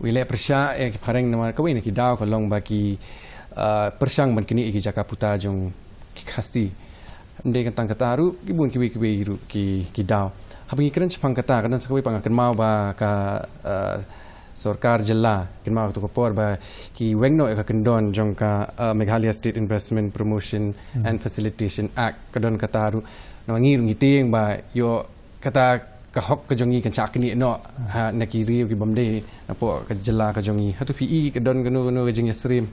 u ïaleh pyrshah ïa ki phareng namar kawei na ki daw ka long ba ki, uh, pyrshang ban knieh ïa ki jaka puta jong ki Khasi. Ym dei tang kata ruh, ki bun kiwei kiwei ruh ki, ki daw. Haba ngi kren shaphang kata, ka don sa kawei pat nga kynmaw ba ka, eh, sorkar jylla, kynmaw kato ka por ba ki weng noh ïa ka kyndon jong ka, eh, Meghalaya State Investment Promotion and Facilitation Act, ka don kata ruh. Namar ngi ruh ngi tieng ba ïoh kata ka hok ka jong ngi kan shah knieh noh, ha, na ki riew ki bym dei napoh ka jylla ka jong ngi. Hato phi i ka don kano kano ka jingïasyriem?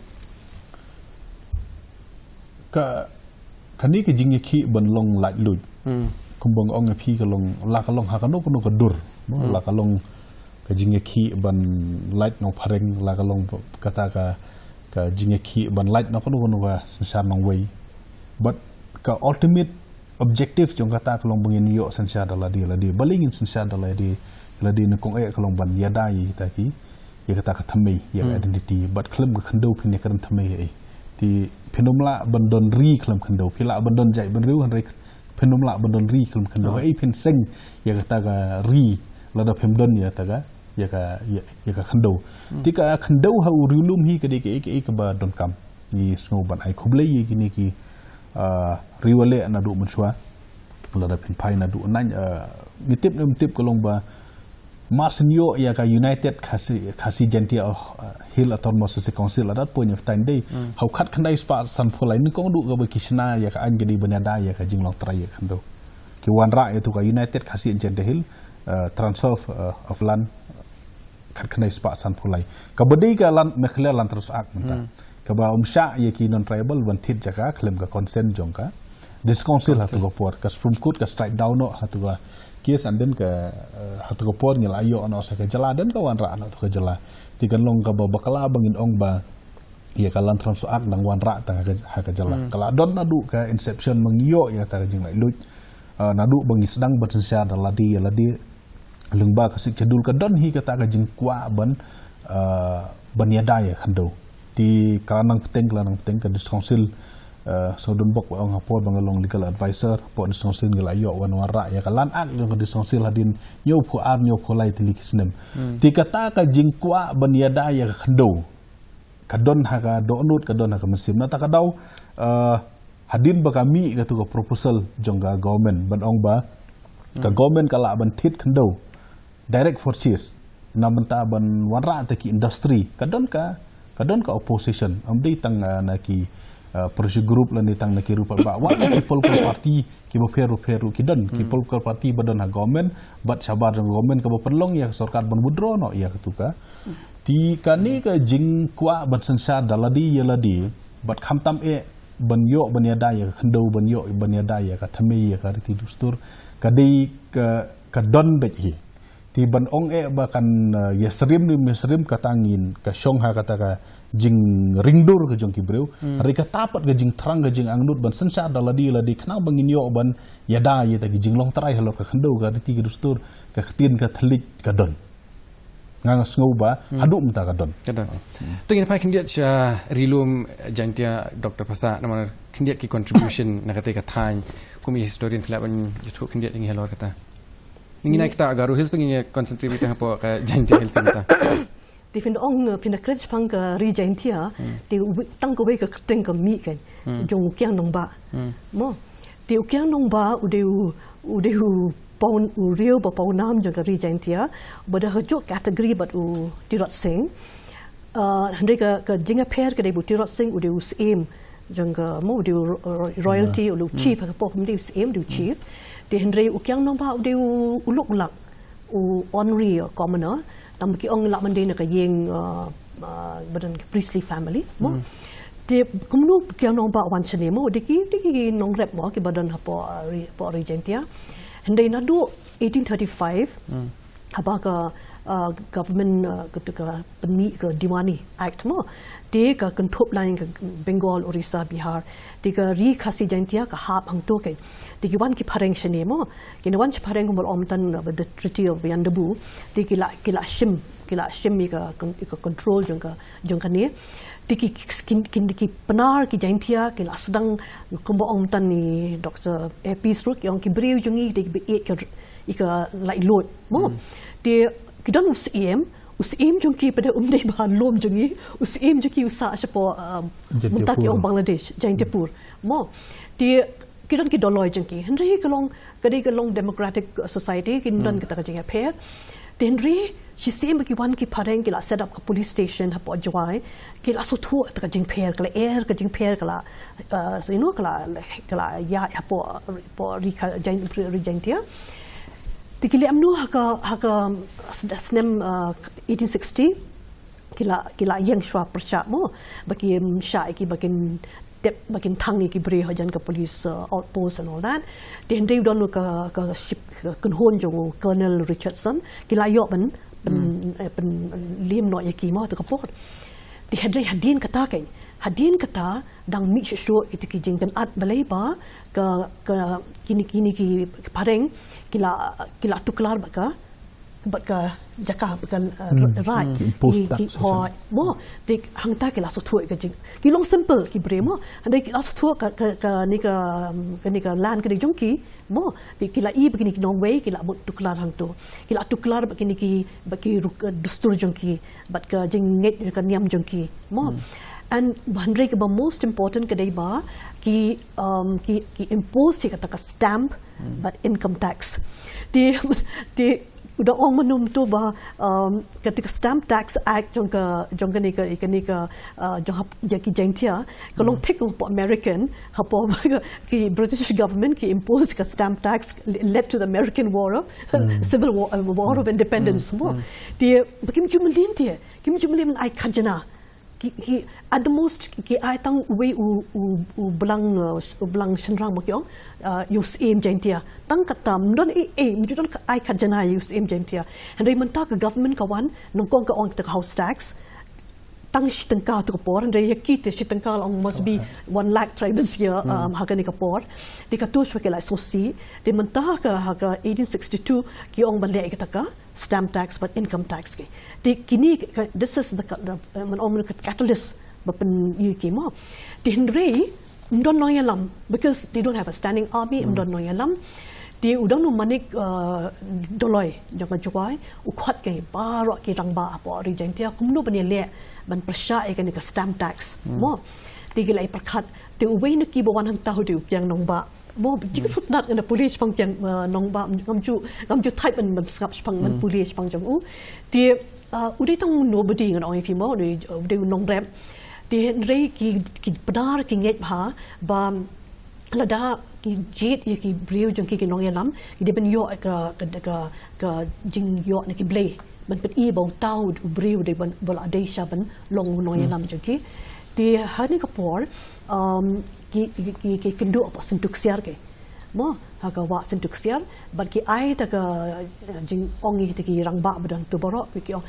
Ka, kane ka jingïakhih ban long laitluid. Hmm. Kumba nga ong ïa phi ka long, la ka long ha kano kano ka dur. No? Hmm. La ka long ka jingïakhih ban lait nongphareng, la ka long kata ka, ka jingïakhih ban lait na kano kano ka synshar nongwei. But ka ultimate objective jong kata ka long ba ngin ïoh synshar da lade lade. Balei ngin synshar da lade lade? Nyngkong eh ka long ban ïada ïa kita ki, ïa kata ka thymmei, ïa ka, hmm, identity. Bad khlem ka khyndew phin ïakren thymmei hi. Te phin ym lah ban don ri khlem khyndew. Phi lah ban don jaitbynriew hynrei phin ym lah ban don ri khlem khyndew. Oh. Hi phin seng ïa kata ka ri lada phim don ïa kata ka, ïa ka, ïa, ïa ka khyndew. Hmm. Te ka khyndew ha u riewlum hi ka dei kaei kaei kaba donkam. Ngi sngew ban ai khublei ïa kine ki, ah, riewleh naduh mynshuwa. Lada phin phai naduh naiñ, ah, ngi tip ne ym tip ka long ba mar shu ïoh ïa ka United Khasi, Khasi Jaintia, ah, Hill Autonomous District Council at that point of time dei. Hmm. Ha u khatkhyndai spah sanphew lai, nyngkong duh kaba ki shna ïa ka aiñ ka dei ban ïada ïa ka jinglong trai ïa ka khyndew. Ki wanrah ïa tu ka United Khasi Jaintia Hill, ah, Transfer of, ah, of Land, khatkhyndai spah sanphew lai. Kaba dei ka Land, Meghalaya Land Transfer Act mynta. Hmm. Kaba ym shah ïa ki non-tribal ban thied jaka khlem ka consent jong ka District Council. Council. Ha tu ka por, ka Supreme Court ka strike down noh ha tu ka case, and then ka, eh, ha tu ka por ngi la ïoh noh sha ka jylla, then ka wanrah noh tu ka jylla. Te kan long kaba bakla ba ngin ong ba ïa ka Land Transfer Act dang wanrah tang ha ka, ha ka jylla. Hmm. Ka la don naduh ka inception ba ngi ïoh ïa kata ka jinglaitluid. Ah, naduh ba ngi sdang ban synshar da lade ïa lade, lyngba ka Sixth Schedule ka don hi kata ka jingkwah ban, ah, ban ïada ïa ka khyndew. Te ka la nang bteng, ka la nang bteng ka District Council, ah, sngewdon bok ba ong ha por ba nga long legal advisor, hapoh District Council ngi la ïoh wan wanrah ïa ka Land Act jong ka District Council hadien hynñiewphew ar hynñiewphew lai tylli ki snem. Hmm. Te kata ka jingkwah ban ïada ïa ka khyndew ka don ha ka dohnud, ka don ha ka mynsiem. Na kata ka daw, eh, hadien ba ka mih katu ka proposal jong ka government ban ong ba ka, hmm, government ka lah ban thied khyndew direct purchase na bynta ban wanrah ïa ki industry, ka don ka, ka don ka opposition. Ym dei tang, eh, na ki, eh, pressure group lane tang na ki ruh pat ba, wat ki political party kiba pher ruh pher ruh ki don, ki, hmm, political party ba don ha government, bad shabar jong government kaba pynlong ïa ka sorkar ban withdraw noh ïa katu ka. Te kane ka jingkwah ban synshar da lade ïa lade, bad khamtam eh ban ïoh ban ïada ïa ka khyndew, ban ïoh ban ïada ïa ka thymmei, ïa ka riti dustur, ka dei ka, ka don beit hi. Te ban ong eh ba kan, eh, ïasyriem ne ym ïasyriem, kata ngin, ka shong ha kata ka jingringdur ka jong ki briew. Hmm. Hynrei kata pat ka jingthrang, ka jingangnud ban synshar da lade lade khnang ba ngin ïoh ban ïada ïa kita ki jinglong trai halor ka khyndew, ka riti ka dustur, ka ktien ka thylliej ka don. Nga, nga sngew ba, hmm, haduh mynta ka don. Ka don. Hmm. To ngin phai khyndiat sha Ri Lum Jaintia, Doctor Passah, namar khyndiat ki contribution na kata ka thaiñ. Kum i historian phi lah ban ïathuh khyndiat ïa ngi halor kata. Ngi na kita Garo Hills, ngi concentrate beit hapoh ka Jaintia Hills kita. Te phin ong, phin da kren shaphang ka Ri Jaintia, hmm, te u, tang kawei ka kyrteng ka mih kan, hmm, jong u Kiang Nangbah. Hmm. Mo. Te u Kiang Nangbah u dei u, u dei u paw, u riew ba pawnam jong ka Ri Jaintia, ba da ha juh category bad u Tirot Sing. Ah, hynrei ka, ka jingïapher ka dei ba u Tirot Sing u dei u syiem jong ka, mo, u dei u ro-, ro-, royalty, hmm, u dei u, hmm, chief, ha ka por u dei u syiem, u dei u, hmm, chief. Te hynrei u Kiang Nangbah u dei u, u lok lak, u ordinary, uh, commoner, tang ba ki ong lah ban dei na ka ïing, uh, uh, ba don ka priestly family, mo. Hmm. Te kumno u Kiang Nangbah u wan shane, mo, dei ki, dei ki nongrep, mo, kiba don hapoh, uh, ri, hapoh Ri Jaintia. Hynrei naduh eighteen thirty-five, hmm, haba ka, uh, government, uh, ka, ka pynmih ka Diwani Act, mo. Te ka kynthup lang ka Bengal, Orissa, Bihar. Te ka Ri Khasi Jaintia ka hap hangto kein. Te ki wan ki phareng shane, mo. Ki na wan shi phareng kumba la ong mynta, uh, the Treaty of Yandabu. Te ki la, ki la shim, ki la shim ïa ka con-, ïa ka control jong ka, jong kane. Te ki, ki, ki, ki, ki Pnar, ki Jaintia, ki la sdang kumba ong mynta i Doctor Airpeace ruh, ki ong ki briew jong ngi, te kiba ïeit ïa ka, ïa ka laitluid, mo. Hmm. Te ki don u syiem, u syiem jong ki pat um dei ba ha lum jong ngi, u syiem jong ki u sah shapoh, um, Jaintiapur, mynta ki ong Bangladesh, Jaintiapur. Mo. Te ki don ki doloi jong ki. Hynrei ka long, ka dei ka long democratic society, ki don kata ka jingïapher. Te hynrei shisien ba ki wan ki phareng, ki la set up ka police station hapoh Jowai, ki la sngewthuh ïa ka jingpher, ka la er ka jingpher, ka la, uh, you know, ka la, ka la ïaid hapoh, hapoh ri ka, Jain-, ri Jaintia. Te ki leh kumno ha ka, ha ka snem, uh, eighteen sixty, ki la, ki la ïeng shuwa pyrshah mo, ba kim shah ïa ki, ba kin tep, ba kin thang ïa ki briew hajan ka police, uh, outpost and all that. Te hynrei u don ka, ka ship, ka kynhun jong u Colonel Richardson, ki la ïoh ban, ban, eh, ban liem noh ïa ki mo ha kata ka por. Te hynrei hadien kata kein, hadien kata dang mih shuh shuh ïa kita ki jingkynad balei ba ka, ka kine, kine ki phareng ki la, ki la tuklar bad ka, bad ka jaka, bad ka, uh, raid. Ki impose tax, hooid, mo, te hangta ki la sngewthuh ïa ka jing, ki long simple ki briew mo. Hynrei ki la sngewthuh ka, ka, kane ka, um, kane ka land ka dei jong ki mo. Te ki la ïohi ba kine ki nongwei ki la mut tuklar hangto. Ki la tuklar bad kine ki, bad ki ruk-, uh, dustur jong ki, bad ka jingngeit ka niam jong ki mo. And hynrei kaba most important ka dei ba ki, um, ki, ki impose ïa kata ka stamp bad income tax. Te, te u da ong mynno mynta ba, um, kata ka Stamp Tax Act jong ka, jong kane ka, kane ka, uh, jong hap, jong ki Jaintia, ka long thik hapoh American, hapoh ki British government ki impose ka stamp tax, led to the American War of, Civil War, uh, War of Independence mo. Te ba kim ju mlien te, kim ju mlien ai khajna. Ki, ki, at the most, ki ai tang uwei u, u, u blang, uh, u blang shynrang mo ki ong, uh, ïa u Syiem Jaintia. Tang katta, ym don ei ei, ym ju don ai khajna ïa u Syiem Jaintia. Hynrei mynta ka government ka wan, nyngkong ka ong kata ka house tax, tang shi tyngka ha kata ka por, hynrei ïa ki te shi tyngka la ong must be one lakh tribals ïa, um, ha kane ka por. Te katto shuwa ki la sngewsih, te mynta ha ka, ha ka eighteen sixty-two, ki ong ban leh ïa kata ka stamp tax bad income tax ki. Te kine ka, this is the, the, uh, man ong ka catalyst ba pyn ïa ki mo. Te hynrei ym don nongïalam because they don't have a standing army, ym don nongïalam. Te u don u Manik, uh, Doloi jong ka Jowai, u khot ïa baroh ki rangbah hapoh Ri Jaintia kumno ban ïaleh ban pyrshah ïa kane ka stamp tax mo. Te ki la ïa pyrkhat, te uwei na kiba wan hangta u dei u Kiang Nangbah. Mo, jingkyrshan ngan da pule shaphang Kiang, uh, Nangbah, ngam ju, ngam ju thait ban, ban sngap shaphang, ban pule shaphang jong u. Te, uh, u dei tang nobody ngan ong ïa phi mo, u dei, u dei u nongrep. Te hynrei ki, ki Pnar ki ngeit bha ba lada ki jied ïa ki briew jong ki, ki nongïalam, ki dei ban ïoh ka, ka, ka, ka jingïoh na ki blei. Ban pyni ba uta u briew u dei ban, ba la dei sha ban long u nongïalam jong ki. Te ha kane ka por, um, ki, ki, ki, ki kynduh hapoh Syntu Ksiar ki. Mo, ha ka wah Syntu Ksiar, bad ki ai ta ka, uh, jingong ïa kita ki rangbah ba don tu baroh, ki ong,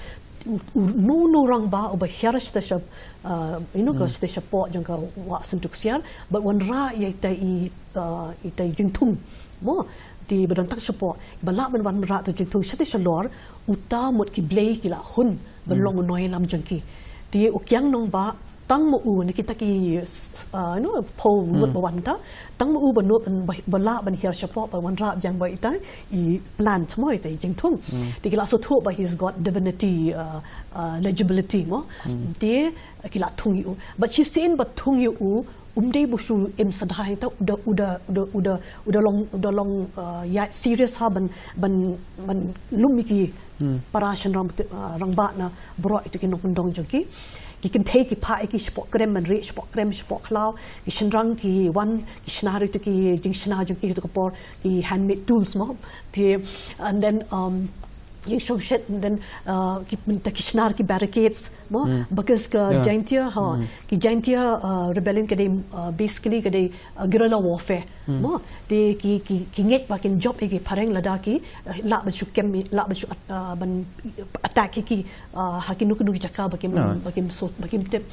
u, u, uno uno u rangbah uba hiar shata sha, uh, you know, ka shata shapoh jong ka wah Syntu Ksiar, bad wanrah ïa ita i, uh, ita i jingthung. Mo, te ba don tang shapoh, ba lah ban wanrah ita i jingthung shata shalor, uta mut ki blei ki la hun ban long u nongïalam jong ki. Te u Kiang Nangbah, tang ma u na kita ki, uh, you know, phew ngut ba wan ta, tang ma u ba nut, ba, ba lah ban hiar shapoh, ba wanrah biang bad ita i plant mo, ita i jingthung. Te ki la sngewthuh ba he's got divinity, uh, uh, legibility mo. Te ki la thung ïa u. Bad shisien ba thung ïa u, um dei ba shu im sdang ta, u da, u da, u da, u da, u da long, u da long, uh, ïa serious ha ban, ban, ban lum ïa ki para shynrang, uh, rangbah na baroh ita ki nongkyndong jong ki. Ki kynthei ki phah ïa ki shapoh krem ban rieh, shapoh krem, shapoh khlaw, ki shynrang ki wan, ki shna ruh ïa ki jingshna jong ki ha kata ka por, ki handmade tools mo. Te, and then, um, ïa shong shet, and then, uh, ki, mynta ki shna ki barricades mo, because ka Jaintia, ha, ki Jaintia, uh, rebellion ka dei, uh, basically ka dei, uh, guerrilla warfare mo. Te ki, ki, ki ngeit ba kin jop ïa ki phareng lada ki, uh, lah ban shu kem, lah ban shu at-, uh, ban attack ïa ki, uh, ha kino kino ki jaka ba kim, ba kim sot, ba kim tip.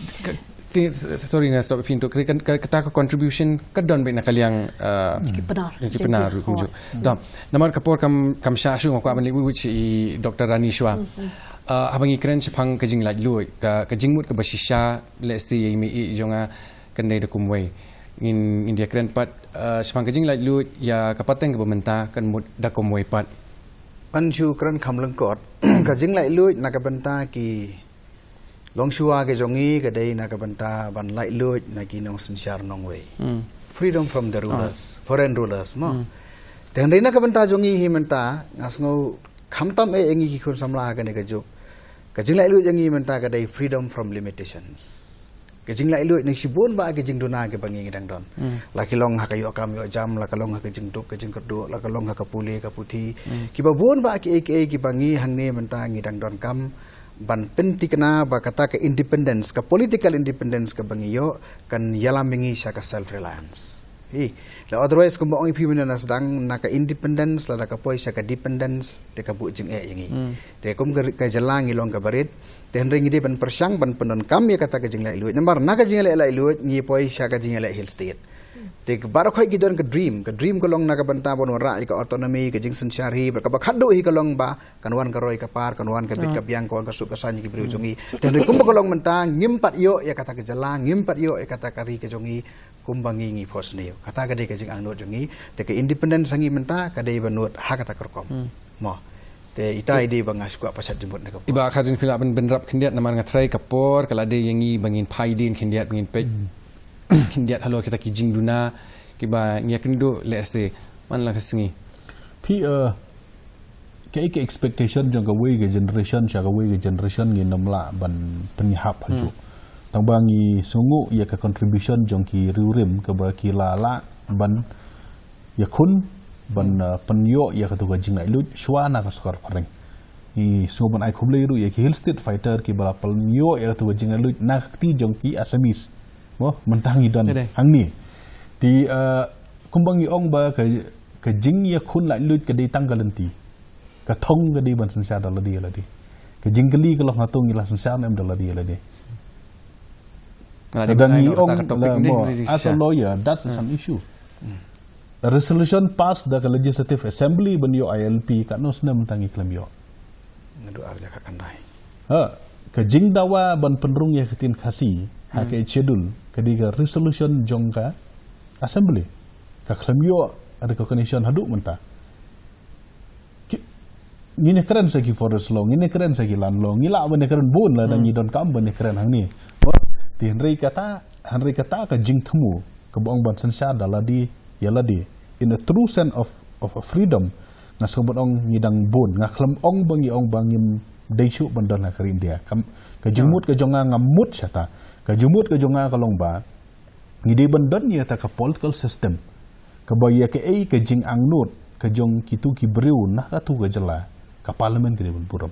Te, s-, s-, sorry nga stop phi tu. Ka, ka, kata ka contribution ka don beit na ka liang, uh, ki Pnar, ki Pnar kumjuh. Dom, namar ka por kam, kam shah shuh, nga kwah ban leit wut wut sha i Doctor Rani shuwa. Uh, haba ngi kren shaphang ka jinglaitluid, ka, ka jingmut kaba shisha, let's say, ïa i mei jong nga, kan dei da kumwei. Ngin, ngin ïa kren pat, uh, shaphang ka jinglaitluid ïa ka pateng kaba mynta kan mut da kumwei pat. Ngan shu kren kham lyngkot. Ka jinglaitluid na ka bynta ki longshuwa ka jong ngi ka dei na ka bynta ban laitluid na ki nongsynshar nongwei. Freedom from the rulers, foreign rulers, mo. Te hynrei na ka bynta jong ngi hi mynta, nga sngew khamtam eh ïa ngi ki khun samla ha kane ka juk. Ka jinglaitluid ïa ngi mynta ka dei freedom from limitations. Ka jinglaitluid na shibun bah ki jingduna kiba ngi ngi dang don. La ki long ha ka ïoh kam ïoh jam, la ka long ha ka jingduk ka jingkyrduh, la ka long ha ka pule ka puthi. Kiba bun bah kiei kiei kiba ngi hangne mynta ngi dang donkam ban pynthikna ba kata ka independence, ka political independence kaba ngi ïoh, kan ïalam ïa ngi sha ka self reliance. Hi, la otherwise kumba ong ïa phi mynne na sdang, na ka independence lada ka poi sha ka dependence, te ka buh jingeh ïa ngi. Te kum ka, ka jylla ngi long kaba rit, te hynrei ngi dei ban pyrshang ban pyndonkam ïa kata ka jinglaitluid. Namar na ka jinglaitluid ngi poi sha ka jingleh hill state. Te baroh khoit ki don ka dream, ka dream ka long na ka bynta ban wanrah ïa ka autonomy, ka jingsynshar hi, bad kaba khatduh hi ka long ba kan wan ka roi ka par, kan wan ka bit ka biang, kan wan ka suk ka saiñ ïa ki briew jong ngi. Te hynrei kumba ka long mynta, ngim pat ïoh ïa kata ka jylla, ngim pat ïoh ïa kata ka ri ka jong ngi, kumba ngi ngi phohsniew. Kata ka dei ka jingangnud jong ngi, te ka independence ha ngi mynta ka dei ban nud ha kata ka rukom. Mo. Te ita i dei ba nga shu kwah pashat jingmut na ka por. Iba ka jingpynlah ban bynrap khyndiat namar nga tharai ka por ka la dei ïa ngi ba ngin phai dien khyndiat, ba ngin peit khyndiat halor kita ki jingduna kiba ngi ïakynduh lehse man la ka sngi. Phi, eh, kaei ka expectation jong kawei ka generation sha kawei ka generation ngin ym lah ban pynïahap hajuh. Tang ba ngi sngewnguh ïa ka contribution jong ki riewrim kaba ki la lah ban ïakhun ban, uh, pynïoh ïa katu ka jinglaitluid shuwa na ka sorkar phareng. Ngi sngew ban ai khublei ruh ïa ki Hill State Fighter kiba la pynïoh ïa katu ka jinglaitluid na ka kti jong ki Assamese. Mo, mynta ngi don hangne. Te, uh, kumba ngi ong ba ka, ka jingïakhun laitluid ka dei tang ka lynti. Ka thong ka dei ban synshar da lade ïa lade. Ka jingkylli ka long hato ngi la synshar ne em da lade ïa lade. Lada ngi ong la mo, as a lawyer, that is an issue. Resolution pass da ka Legislative Assembly ban ïoh I L P katno snem mynta ngi khlem ïoh. Naduh ar hajar khatkhyndai. Ha, ka jingdawa ban pynrung ïa ka ktien Khasi ha ka Eighth Schedule ka dei ka resolution jong ka Assembly. Ka khlem ïoh recognition haduh mynta. Ki, ngin ïakren sa ki forest law, ngin ïakren sa ki land law, ngi lah ban ïakren bun lada ngi donkam ban ïakren hangne. Te hynrei kata, hynrei kata ka jingthmu kaba ong ban synshar da lade ïa lade, in a true sense of, of a freedom, nga sngew ban ong ngi dang bun, nga khlem ong ba ngi ong ba ngim dei shuh ban don ha ka ri India. Ka jingmut ka jong nga, nga mut shata. Ka jingmut ka jong nga ka long ba ngi dei ban don ïa kata ka political system kaba ïa kaei ka jingangnud ka jong kitu ki briew na katu ka jylla, ka parliament ka dei ban burom.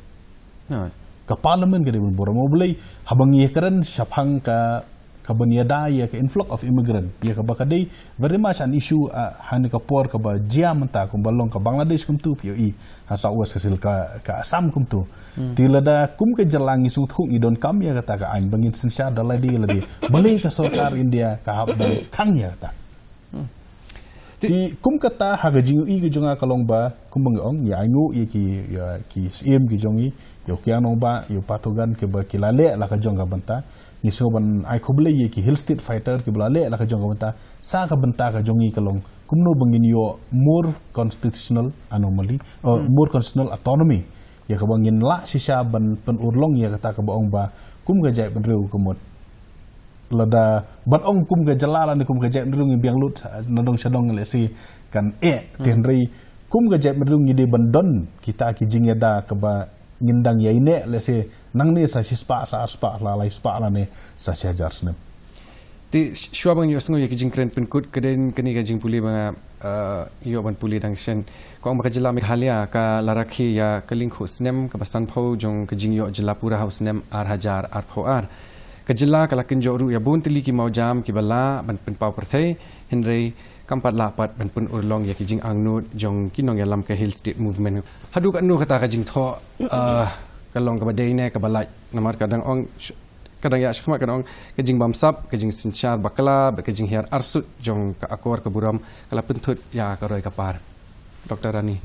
Ka parliament ka dei ban burom. Balei? Haba ngi ïakren shaphang ka, ka ban ïada ïa ka influx of immigrant, ïa kaba ka dei very much an issue, ah, ha kane ka por kaba jia mynta kumba long ka Bangladesh kumtu, phi ïohi ha South West Khasi Hills, ka, ka Assam kumtu. Te lada kum ka jylla ngi sngewthuh ngi donkam ïa kata ka aiñ ba ngin synshar da lade ïa lade, balei ka sorkar India ka hap ban khang ïa kata? Te kum kata ha ka jingïohi ka jong nga ka long ba kumba nga ong, ngi ainguh ïa ki, ïa ki syiem ki jong ngi, ïa u Kiang Nangbah, ïa u Pa Thogan kiba ki la leh la ka jong ka bynta. Ngi sngew ban ai khublei ïa ki Hill State Fighter kiba la leh la ka jong ka bynta. Sa ka bynta ka jong ngi ka long kumno ba ngin ïoh more constitutional anomaly, uh, more constitutional autonomy. Ïa kaba ngin lah shisha ban pynurlong ïa kata kaba ong ba kum ka jaitbynriew ka mut. Lada ban ong kum ka jylla lane kum ka jaitbynriew ngi biang lut na dong sha dong lehse kan eh, te hynrei kum ka jaitbynriew ngi dei ban don kita ki jingïada kaba ngin dang ïaineh lehse nangne sa shispah, sa arspah, la lai spah lane sa shi hajar snem. Te sh-, shuwa ba ngin ïohsngew ïa ki jingkren pynkut, ka dei kane ka jingpule ba nga, eh, ïoh ban pule dang shen. Ka ong ba ka jylla Meghalaya ka la rakhe ïa ka lyngkhuh snem kaba sanphew jong ka jingïoh jylla pura ha u snem ar hajar arphew ar. Ka jylla ka la kynjoh ruh ïa bun tylli ki mawjam kiba lah ban pynpaw pyrthei, hynrei kam pat lah pat ban pynurlong ïa ki jingangnud jong ki nongïalam ka Hill State Movement. Haduh katno kata ka jingthoh, ah, ka long kaba dei ne kaba lait, namar ka dang ong sh-, ka dang ïa shakhmat ka dang ong ka jingbamsap, ka jingsynshar bakla bad ka jinghiar arsut jong ka akor ka burom ka la pynthut ïa ka roi ka par. Doctor Rani.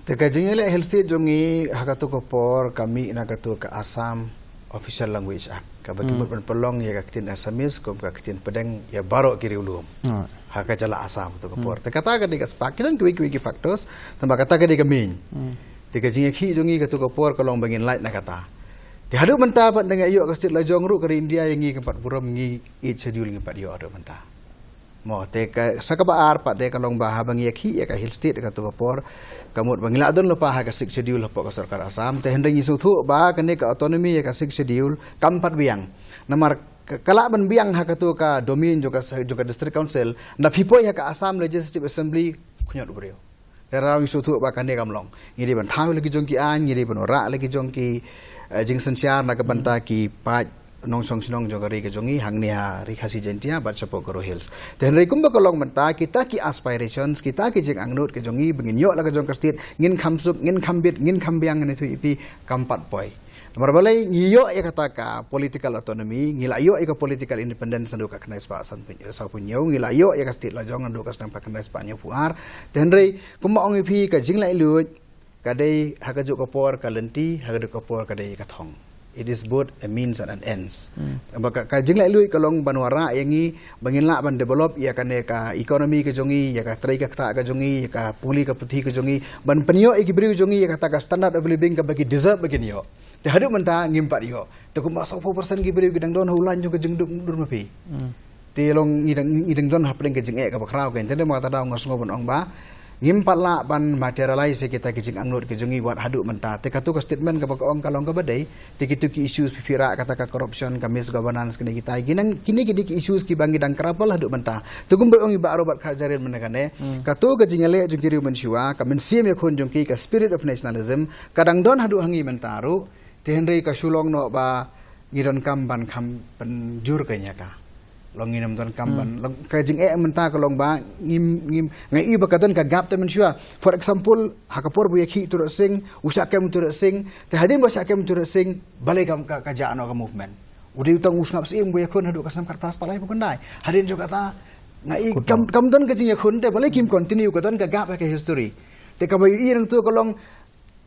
Te ka jingïaleh Hill State jong ngi ha katu ka por ka mih na katu ka Assam Official Language Act, kaba ki mut ban pynlong ïa ka ktien Assamese kum ka ktien pdeng ïa baroh ki riewlum ha ka jylla Assam katu ka por. Te kata ka dei ka spark, ki don kiwei kiwei ki factors, tangba kata ka dei ka main. Te ka jingïakhih jong ngi katu ka por ka long ba ngin lait na kata. Te haduh mynta pat da ngi ïoh ka state la jong ruh ka ri India ïa ngi kam pat burom, ngi Eighth Schedule ngim pat ïoh haduh mynta. Mo te ka sa kaba ar pat de ka long ba haba ngi ïakhih ïa ka Hill State ha kato ka por, ka mut ba ngi la don lypa ha ka Sixth Schedule hapoh ka sorkar Assam. Te hynrei ngi sngewthuh ba kane ka autonomy ïa ka Sixth Schedule kam pat biang. Namar ka, ka lah ban biang ha kato ka domain jong ka, jong ka District Council, nda phi poi ha ka Assam Legislative Assembly, khñiot u briew. Te ngi sngewthuh ba kane kam long. Ngi dei ban thaw la ki jong ki aiñ, ngi dei ban wanrah la ki jong ki, eh, jingsynshar na ka bynta ki paid nongshong shnong jong ka ri ka jong ngi, hangne ha Ri Khasi Jaiñtia bad shapoh Garo Hills. Te hynrei kumba ka long mynta, kita ki aspirations, kita ki jingangnud ka jong ngi ba ngin ïoh la ka jong ka state, ngin kham suk, ngin kham bit, ngin kham biang, ngan ïathuh ïa phi, kam pat poi. Namar balei ngi ïoh ïa kata ka political autonomy, ngi la ïoh ïa ka political independence naduh ka khyndai spah sanphew, sawphew hynñiew, ngi la ïoh ïa ka state lajong naduh ka snem khyndai spah hynñiewphew ar. Te hynrei kumba ong ïa phi, ka jinglaitluid ka dei ha kajuh ka por ka lynti, ha kajuh ka por ka dei ka thong. It is both a means and an ends. Ba ka, ka jinglaitluid ka long ban wanrah ïa ngi ba ngin lah ban develop ïa kane ka economy ka jong ngi, ïa ka trei ka ktah ka jong ngi, ïa ka pule ka puthi ka jong ngi, ban pynïoh ïa ki briew jong ngi ïa kata ka standard of living kaba ki deserve ba kin ïoh. Te haduh mynta ngim pat ïoh. Te kumba sawphew percent ki briew ki dang don ha u lain jong ka jingduk dur ma phi. Te long ngi dang, ngi dang don hapdeng ka jingeh kaba khraw. Ka ïa te ma kata daw nga sngew ban ong ba ngim pat lah ban materialize ïa kita ki jingangnud ki jong ngi wat haduh mynta. Te kato ka statement kaba ka ong ka long kaba dei. Te kito ki issues phi, phi rah kata ka corruption, ka misgovernance, kine kita, kine, kine ki dei ki issues kiba ngi dang grapple haduh mynta. Te kumba ong i Bah Robert Kharjahrin mynne kane, kato ka jingïaleh jong ki riew mynshuwa, ka mynsiem ïakhun jong ki, ka spirit of nationalism ka dang don haduh ha ngi mynta ruh. Te hynrei ka shu long noh ba ngi donkam ban kham pynjur ka ïa ka. Long ngim donkam ban, long ka jingeh mynta ka long ba ngim, ngim, nga i ba ka don ka gap te mynshuwa. For example, ha ka por ba u ïakhih u Tirot Sing, u shah kem u Tirot Sing, te hadien ba u shah kem u Tirot Sing, balei ka, ka, ka jah noh ka movement. U dei u tang u sngap siem ba u ïakhun haduh ka snem khatphra spah laiphew khyndai. Hadien jong kata, nga i kam, kam don ka jingïakhun te balei kim continue, ka don ka gap ha ka history. Te kaba ïohi nangtu ka long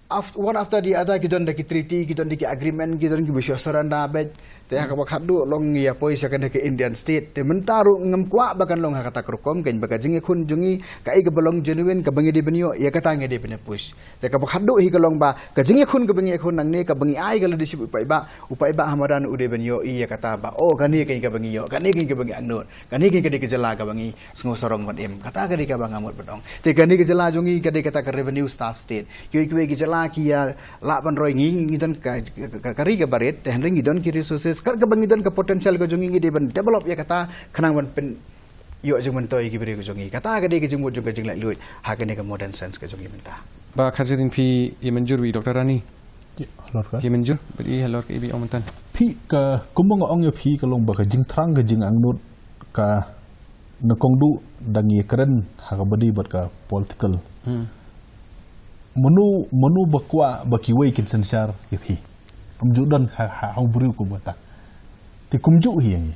af-, one after the other ki don da ki treaty, ki don da ki agreement, ki don kiba shu surrender beit. Te ha kaba khatduh long ngi ïa poi sha kane ka Indian state. Te mynta ruh ngam kwah ba kan long ha kata ka rukom, kane ba ka jingïakhun jong ngi, kaei kaba long genuine, kaba ngi dei ban ïoh, ïa kata ngi dei ban push. Te kaba khatduh hi ka long ba ka jingïakhun kaba ngi ïakhun nangne, kaba ngi ai ka leadership u paidbah, u paidbah ha madan u dei ban ïoh ïa kata ba, oh, kane ka kaba ngi ïoh, kane ka kaba ngi angnud. Kane ka dei ka jylla kaba ngi sngew sarong ban im. Kata ka dei kaba nga mut ban ong. Te kane ka jylla jong ngi ka dei kata ka revenue starved state. Kiwei kiwei ki jylla ki ïa lah ban roi, ngi, ngi don ka, ka, ka, ka ri kaba rit, te hynrei ngi don ki resources, kat kaba ngi don ka potential ka jong ngi, ngi dei ban develop ïa kata, khnang ban pyn ïoh jingmyntoi ïa ki briew ka jong ngi. Kata ka dei ka jingmut jong ka jinglaitluid ha kane ka modern sense ka jong ngi mynta. Bah Kharjahrin, phi ïa mynjur wi Doctor Rani? Ïa, halor ka? Ïa mynjur bad ïa halor ka ibi ong mynta. Phi ka, kumba nga ong ïa phi ka long ba ka jingthrang ka jingangnud ka nyngkong duh dang ïakren ha kaba dei bad ka political. Hmm. Mano, mano ba kwah ba kiwei kin synshar ïa phi? Ym ju don ha, ha, ha u briew kumta. Te kumjuh hi ïa ngi.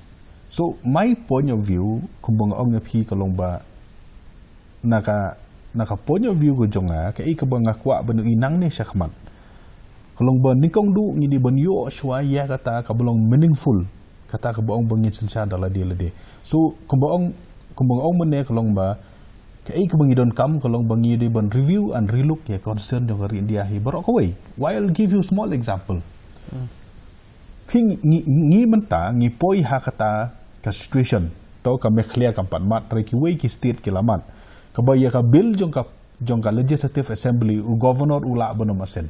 So, my point of view, kumba nga ong ïa phi ka long ba na ka, na ka point of view ka jong nga, kaei kaba nga kwah ban ïohi nangne shakhmat, ka long ba nyngkong duh ngi dei ban ïoh shuwa ïa kata kaba long meaningful, kata kaba ong ba ngin synshar da lade lade. So, kumba ong, kumba nga ong mynne ka long ba kaei kaba ngi donkam ka long ba ngi dei ban review and relook ïa ka constitution jong ka ri India hi baroh kawei. I'll give you small example. Hmm. Phi ngi, ngi, ngi mynta ngi poi ha kata ka situation. To ka Meghalaya kam pat mad, hynrei kiwei ki state ki la mad. Kaba ïa ka bill jong ka, jong ka Legislative Assembly u governor u lah ban ym assent.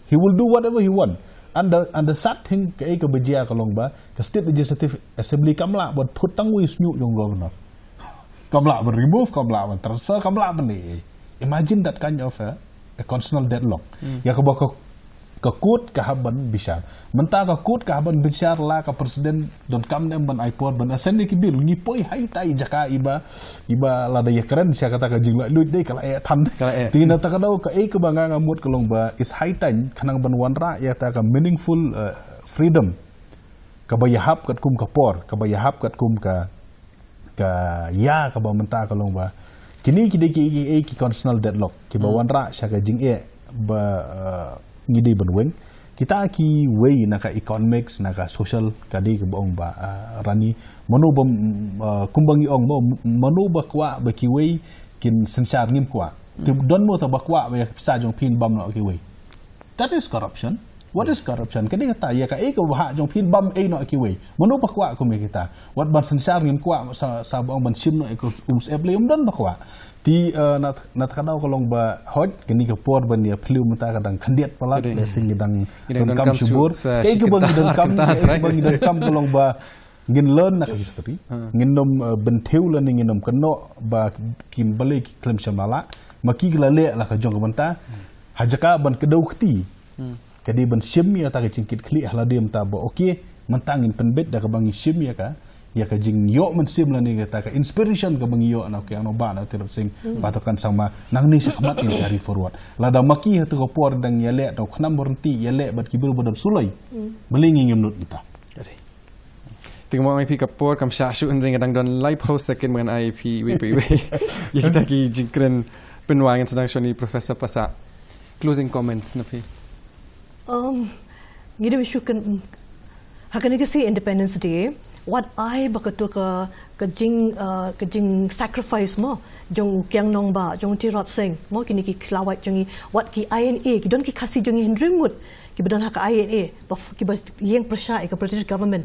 He will do whatever he want. And the, and the sad thing kaei kaba jia ka long ba ka State Legislative Assembly kam lah ban phut tang wei u shñiuh jong u governor. Kam lah ban remove, kam lah ban transfer, kam lah ban ei ei. Imagine that kind of a, a constitutional deadlock. Hmm. Ïa kaba ka, ka court ka hap ban bishar. Mynta ka court ka hap ban bishar la ka president donkam ne em ban ai por ban assent ïa ki bill. Ngi poi ha itai i jaka iba, iba lada ïakren sha kata ka jinglaitluid dei ka la eh than. Ka la eh. Te na kata ka daw kaei kaba nga, nga mut ka long ba it's high time khnang ban wanrah ïa kata ka meaningful, uh, freedom kaba ïahap katkum ka por, kaba ïahap katkum ka, ka ïa kaba mynta ka long ba kine ki dei ki, ki, ki, ki constitutional deadlock kiba, hmm, wanrah sha ka jingeh ba, uh, ngi dei ban weng. Kita kiwei na ka economics, na ka social, ka dei kaba ong Bah, uh, Rani. Mano ba, uh, kumba ngi ong mo, mano ba kwah ba kiwei kin synshar, ngim kwah. Te, hmm, don mo ta ba kwah ba ïa ka pisa jong phi yn bam noh kiwei. That is corruption. What is corruption? Ka dei kata, ïa kaei kaba hap jong phi bam ei noh ïa kiwei. Mano ba kwah kum ïa kita. Wat ban synshar ngim kwah sa, sa ba ong ban shim noh ïa ka umsyep lei, ym don ba kwah. Te, eh, na, na kata ka daw ka long ba hooid, kane ka por ban ïa phylliew mynta ka dang khyndiat palat, lehse ngi dang donkam shibun. Kaei kaba ngi donkam, kaei kaba ngi donkam ka long ba ngin learn na ka history. Ngin nym, eh, bynthiew lane ngin nym kynnoh ba kim balei ki khlem shym la lah. Ma ki ki la leh la ka jong ka bynta. Ha jaka ban kdew kti. Ka dei ban shim ïa kata ka jingkitkhlieh ha lade mynta ba, okay, mynta ngin pynbeit da kaba ngi shim ïa ka, ïa ka jingïoh mynsiem lane kata ka inspiration kaba ngi ïoh na u Kiang Nangbah, na u Tirot Sing, ba to kan sangma nangne shakhmat ngin carry forward. Lada ma ki ha katu ka por dang ïaleh da u khnam warranty, ïaleh bad ki briew ba don suloi. Balei ngi ngim nud mynta. Te kumba ong ïa phi ka por kam shah shuh, hynrei nga dang don laiphew second ban ai ïa phi iwei pa iwei. Ïa kita ki jingkren pynwai, ngan sdang shwa na i Professor Passah. Closing comments na phi. Um, ngi dei shu kren ha kane ka sngi Independence Day. Wat ai ba katu ka, ka jing, uh, ka jing sacrifice mo jong u Kiang Nangbah, jong u Tirot Sing mo, kine ki khlawait jong ngi, wat ki I N A, ki don ki Khasi jong ngi hynriew ngut kiba don ha ka I N A, ba f-, kiba ïeng pyrshah ïa ka British government.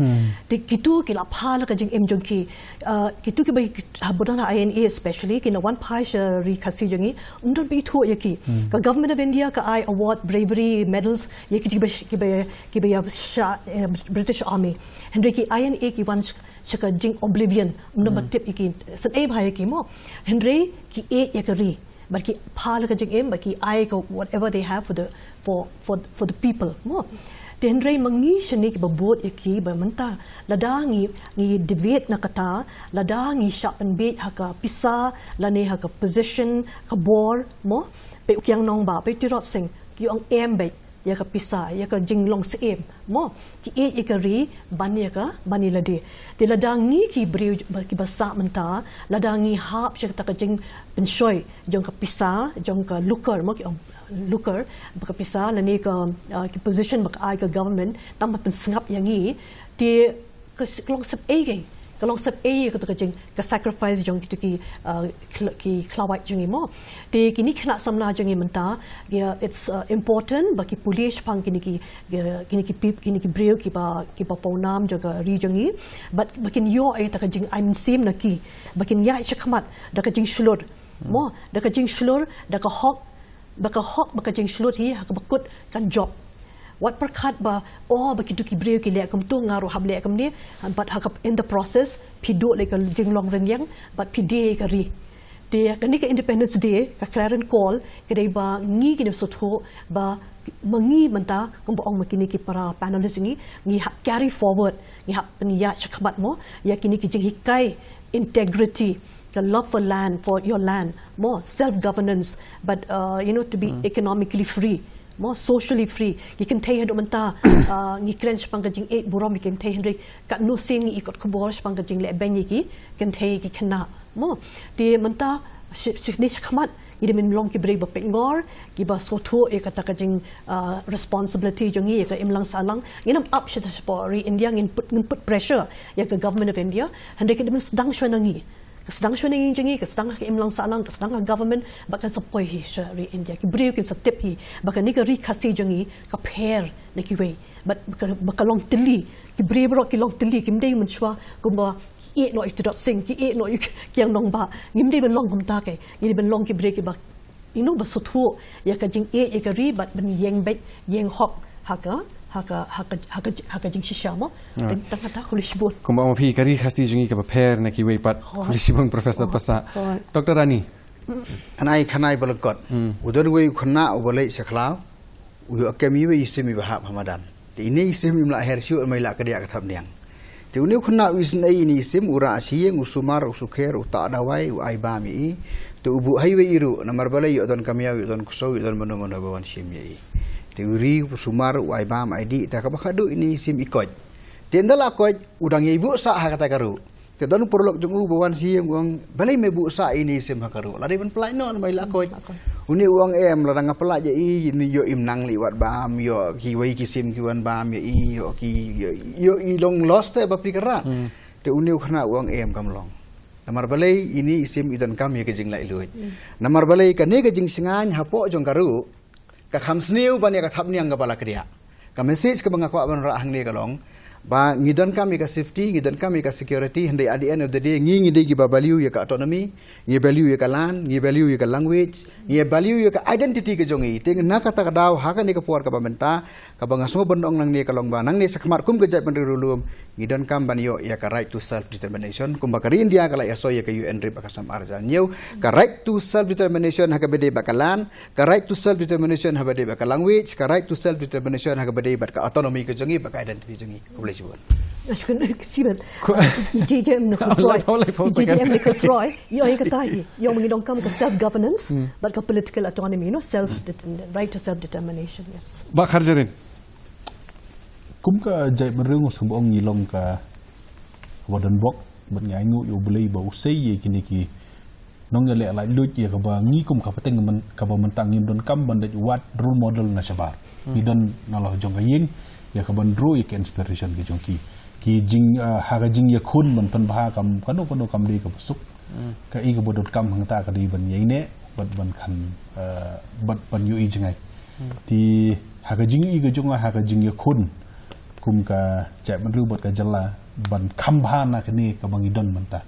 Te kitu ki la phah la ka jingim jong ki. Uh, kitu kiba, ha, ba don ha I N A especially, ki na wan phai sha ri Khasi jong ngi, ym don ba ithuh ïa ki. Ka Government of India ka ai award, bravery medals ïa ki kiba sh-, kiba, kiba ïa shah, eh, British Army. Hynrei ki I N A ki wan sh-, sha ka jing oblivion, ym don ba tip ïa ki. Sngewbha ïa ki mo. Hynrei ki ïeit ïa ka ri. Bad ki phah la ka jingim, bad ki ai ka whatever they have for the, for, for, for the people mo. Te hynrei ma ngi shane kiba bud ïa ki ba mynta, lada ngi, ngi deviate na kata, lada ngi shah pynbeit ha ka pisa, lane ha ka position, ka bor mo. Peit u Kiang Nangbah, peit u Tirot Sing, ki ong em beit ïa ka pisa, ïa ka jinglong syiem mo. Ki ïeit ïa ka ri ban ïa ka, ban ïa lade. Te lada ngi ki briew ba, kiba sah mynta, lada ngi hap sha kata ka jingpynshoi jong ka pisa, jong ka lucre mo, ki ong lucre, ba ka pisa lane ka, uh, ki position ba ka ai ka government, tang ban pynsngap ïa ngi. Te ka s-, ka long sep ei kei, ka long sep ei katu ka jing, ka sacrifice jong kitu ki, uh, khl-, ki khlawait jong ngi mo. Te kine ki khynnah samla jong ngi mynta, ïa, it's, uh, important ba ki pule shaphang kine ki, ïa, kine ki pip, kine ki briew kiba, kiba pawnam jong ka ri jong ngi. Bad ba kin ïoh ïa kata ka jingai mynsiem na ki, ba kin ïaid shakhmat da ka jingshlur mo, da ka jingshlur, da ka hok, ba ka hok, ba ka jingshlur hi ha kaba kut kan jop. Wat pyrkhat ba, oh, ba kitu ki briew ki leh kumtu, nga ruh hap leh kumne, bad ha ka, in the process phi duh leh ka jinglong rynïeng, bad phi die ïa ka ri. Te kane ka Independence Day, ka clarion call, ka dei ba ngi ki nongïasoh ba ma ngi mynta, kumba ong ma kine ki para panelist ngi, ngi hap carry forward, ngi hap pynïaid shakhmat mo ïa kine ki jinghikai integrity, the love for land, for your land, mo, self governance, but, uh, you know, to be economically free, mo, socially free. Ki kynthei haduh mynta, uh, ngi kren shaphang ka jingïeit burom ïa ki kynthei, hynrei katno sien ngi ïakot khubor shaphang ka jingleh beiñ ïa ki kynthei, ki khynnah mo. Te mynta shi-, shane shakhmat ngi dei ban long ki briew ba peit ngor, kiba sngewthuh ïa kata ka jing, uh, responsibility jong ngi ïa ka imlang sahlang. Ngin ym ap sha, shapoh ri India, ngin put, ngin put pressure ïa ka Government of India. Hynrei ka dei ban sdang shwa na ngi. Ka sdang shwa na ngi jong ngi, ka sdang ha ka imlang sahlang, ka sdang ha government, bad kan sa poi hi sha ri India. Ki briew kin sa tip hi ba kane ka ri Khasi jong ngi ka pher na kiwei. Bad ba ka, ba ka long tylli, ki briew baroh ki long tylli, kim dei mynshuwa kumba ki ïeit noh ïa u Tirot Sing, ki ïeit noh ïa u Kiang Nangbah. Ngim dei ban long kumta kei. Ngi dei ban long ki briew kiba, you know, ba sngewthuh ïa ka jingïeit ïa ka ri, bad ban ïeng beit ïeng hok ha ka, ha ka, ha ka, ha ka, ha ka jingshisha mo. Tang kata, khublei shibun. Kumba ong phi, ka ri Khasi jong ngi kaba pher na kiwei pat. Khublei shibun Professor Passah. Doctor Rani. Ngan ai kane kawei ba lyngkot. U don uwei u khynnah uba leit sha khlaw, u ïoh kem iwei i sim iba hap ha madan. Te ine i sim im lah her shuh, namar i la kdiah ka thapniang. Te une u khynnah u isynei ine i sim, u rah sha ïing, u sumar, u sukher, u tah dawai, u ai bam ïa i. Te u buh ha iwei i ruh, namar balei, ïoh don ka miaw, ïoh don ksew, ïoh don mano mano ba wan shim ïa i. Te u ri, u sumar, u ai bam, ai dih, te kaba khadduh ine i sim i koit. Te ynda la koit, u dang ïai buh sah ha kata ka ruh. Te don u paralok jong u ba wan sha ïing, u ong, balei me buh sah ine i sim ha ka ruh? La dei ban pyllait noh, namar i la koit. Une u ong em, lada nga pyllait ïa i, ine ïoh im nang leh wat bam, ïoh kiwei ki sim ki wan bam ïa i, ïoh ki, ïoh, ïoh i long loss te bapli kyrah. Te une u khynnah u ong em, kam long. Namar balei, ine i sim i donkam ïa ka jinglaitluid. Namar balei, kane ka jingsngewbha hapoh jong ka ruh, ka kham sniew ban ïa ka thapniang kaba la kdiah. Ka message kaba nga kwah ban rah hangne ka long ba ngi donkam ïa ka safety, ngi donkam ïa ka security, hynrei at the end of the day ngi, ngi dei kiba value ïa ka autonomy, ngi value ïa ka land, ngi value ïa ka language, ngi value ïa ka identity ka jong ngi. Te na kata ka daw, ha kane ka por kaba mynta, kaba nga sngew ban ong nangne ka long ba nangne shakhmat kum ka jaitbynriew riewlum, ngi donkam ban ïoh ïa ka right to self determination, kumba ka ri India ka la ïasoi ïa ka U N Rep ha ka snem ar hajar hynñiew, ka right to self determination ha kaba dei bad ka land, ka right to self determination ha kaba dei bad ka language, ka right to self determination ha kaba dei bad ka autonomy ka jong ngi, bad ka identity jong ngi. Khublei shibun. Shukran, shibun. Ku- J J M Nichols Roy. Hold on, hold on for a second. J J M Nichols Roy. Ïa, ïa kata hi. Ïa, ngi donkam ka self governance, bad ka political autonomy, you know, self det-, right to self determination, yes. Bah Kharjahrin. Kum ka jaitbynriew nga sngewbha ong ngi long ka, ka ba don bok, bad ngi ainguh ïa U Blei ba u sei ïa kine ki nongïaleh laitluid ïa kaba ngi kum ka pateng myn-, kaba mynta ngim donkam ban dei wat role model na shabar. Ngi don na la jong ka ïing ïa kaban draw ïa ka inspiration ka jong ki. Ki jing, ah, ha ka jingïakhun ban pynbha kam kano kano kam dei kaba suk. Ka i kaba donkam hangta ka dei ban ïaineh, bad ban kan, ah, bad ban ïohi jngai. Te ha ka jingïohi ka jong nga ha ka jingïakhun kum ka jaitbynriew bad ka jylla ban kham bha na kane kaba ngi don mynta.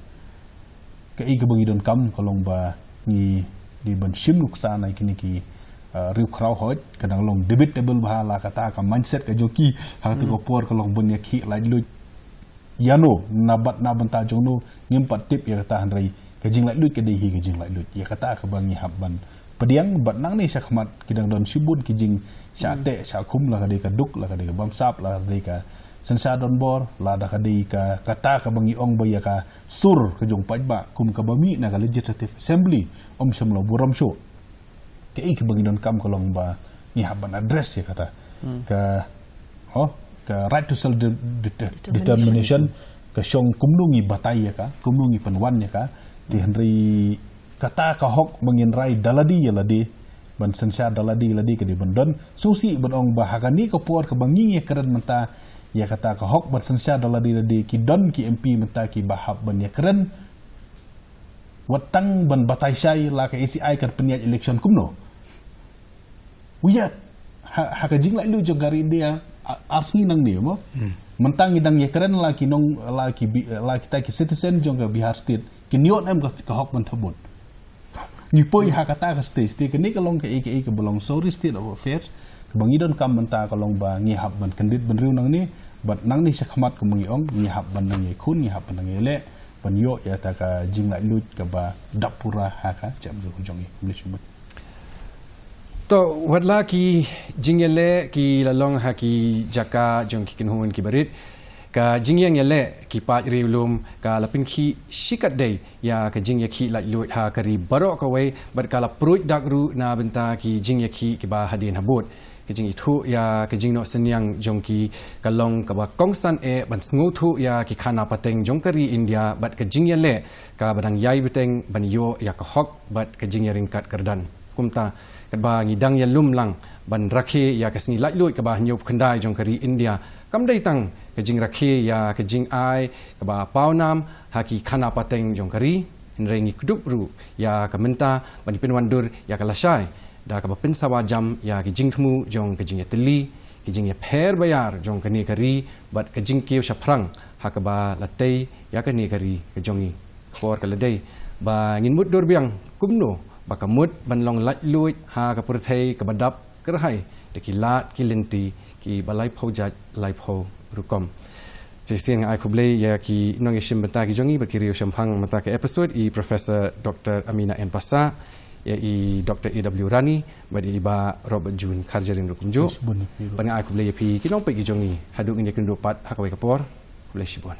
Ka i kaba ngi donkam ka long ba ngi dei ban shim nuksa na kine ki, ah, riewkhraw hooid, ka dang long debatable bha la kata ka mindset ka jong ki, ha kata ka por ka long ban ïakhih laitluid. Ïa no, na bad na bynta jong no, ngim pat tip ïa kata hynrei ka jinglaitluid ka dei hi ka jinglaitluid. Ïa kata kaba ngi hap ban pdiang, bad nangne shakhmat ki dang don shibun ki jingshah teh, shah khum, la ka dei ka duk, la ka dei ka bamsap, la ka dei ka synshar donbor, lada ka dei ka, kata kaba ngi ong ba ïa ka sur ka jong paidbah, kum kaba mih na ka Legislative Assembly, ym shym la burom shuh. Ka i kaba ngi donkam ka long ba ngi hap ban address ïa kata. Ka, oh, ka right to self de-, de-, de-, determination, ka shong kumno ngi batai ïa ka, kumno ngi pynwan ïa ka, te hynrei kata ka hok ba ngin rai da lade ïa lade, ban synshar da lade ïa lade ka dei ban don. Sngewsih ban ong ba ha kane ka por kaba ngi ïakren mynta ïa kata ka hok ban synshar da lade ïa lade, ki don ki M P mynta kiba hap ban ïakren. Wat tang ban batai shai la ka A C I kan pynïaid election kumno. Wait, ha, ha ka jinglaitluid jong ka ri India, a-, ar sngi nangne mo. Mynta ngi dang ïakren la ki nong, la ki bi-, la kita ki citizen jong ka Bihar State kin ïoh ne em ka, ka hok ban thah vote. Ngi poi ha kata ka stage, te kane ka long kaei kaei kaba long sorry state of affairs, kaba ngi donkam mynta ka long ba ngi hap ban kyndit bynriew nangne, bad nangne shakhmat kumba ngi ong, ngi hap ban nang ïakhun, ngi hap ban nang ïaleh, ban ïoh ïa kata ka jinglaitluid kaba dap pura ha ka jaitbynriew jong ngi. Khublei shibun. To, wat la ki jingïaleh ki la long ha ki jaka jong ki kynhun kiba rit, ka jingïeng ïaleh ki paid riewlum ka la pynkhih shikatdei ïa ka jingïakhih laitluid ha ka ri baroh kawei, bad ka la pruid dak ruh na bynta ki jingïakhih kiba hadien habud. Ka jingithuh ïa ka jingnoh synñiang jong ki ka long kaba kongsan eh ban sngewthuh ïa ki khana pateng jong ka ri India bad ka jingïaleh kaba dang ïai bteng ban ïoh ïa ka hok bad ka jingïaryngkat kyrdan. Kumta, katba ngi dang ïalum lang ban rakhe ïa ka sngi laitluid kaba hynñiewphew khyndai jong ka ri India, kam dei tang ka jingrakhe ïa ka jingai kaba pawnam ha ki khana pateng jong ka ri, hynrei ngi kdup ruh ïa ka mynta ban pynwandur ïa ka lashai da kaba pynsawa jam ïa ki jingthmu jong ka jingïatylli, ki jingïapher baïar jong kane ka ri, bad ka jingkiew shaphrang ha kaba la tei ïa kane ka ri ka jong ngi. Ka por ka la dei ba ngin mutdur biang kumno ba ka mut ban long laitluid ha ka pyrthei kaba dap kyrhai da ki lad ki lynti kiba laiphew jait laiphew rukom. Shisien nga ai khublei ïa ki nongïashim bynta ki jong ngi bad ki riewshemphang mynta ka episode, i Professor Doctor Amina N Passah, ïa i Doctor A W Rani, bad i Bah Robert June Kharjahrin ruh kumjuh. Bad nga ai khublei ïa phi ki nongpeit ki jong ngi haduh ngin ïakynduh pat ha kawei ka por. Khublei shibun.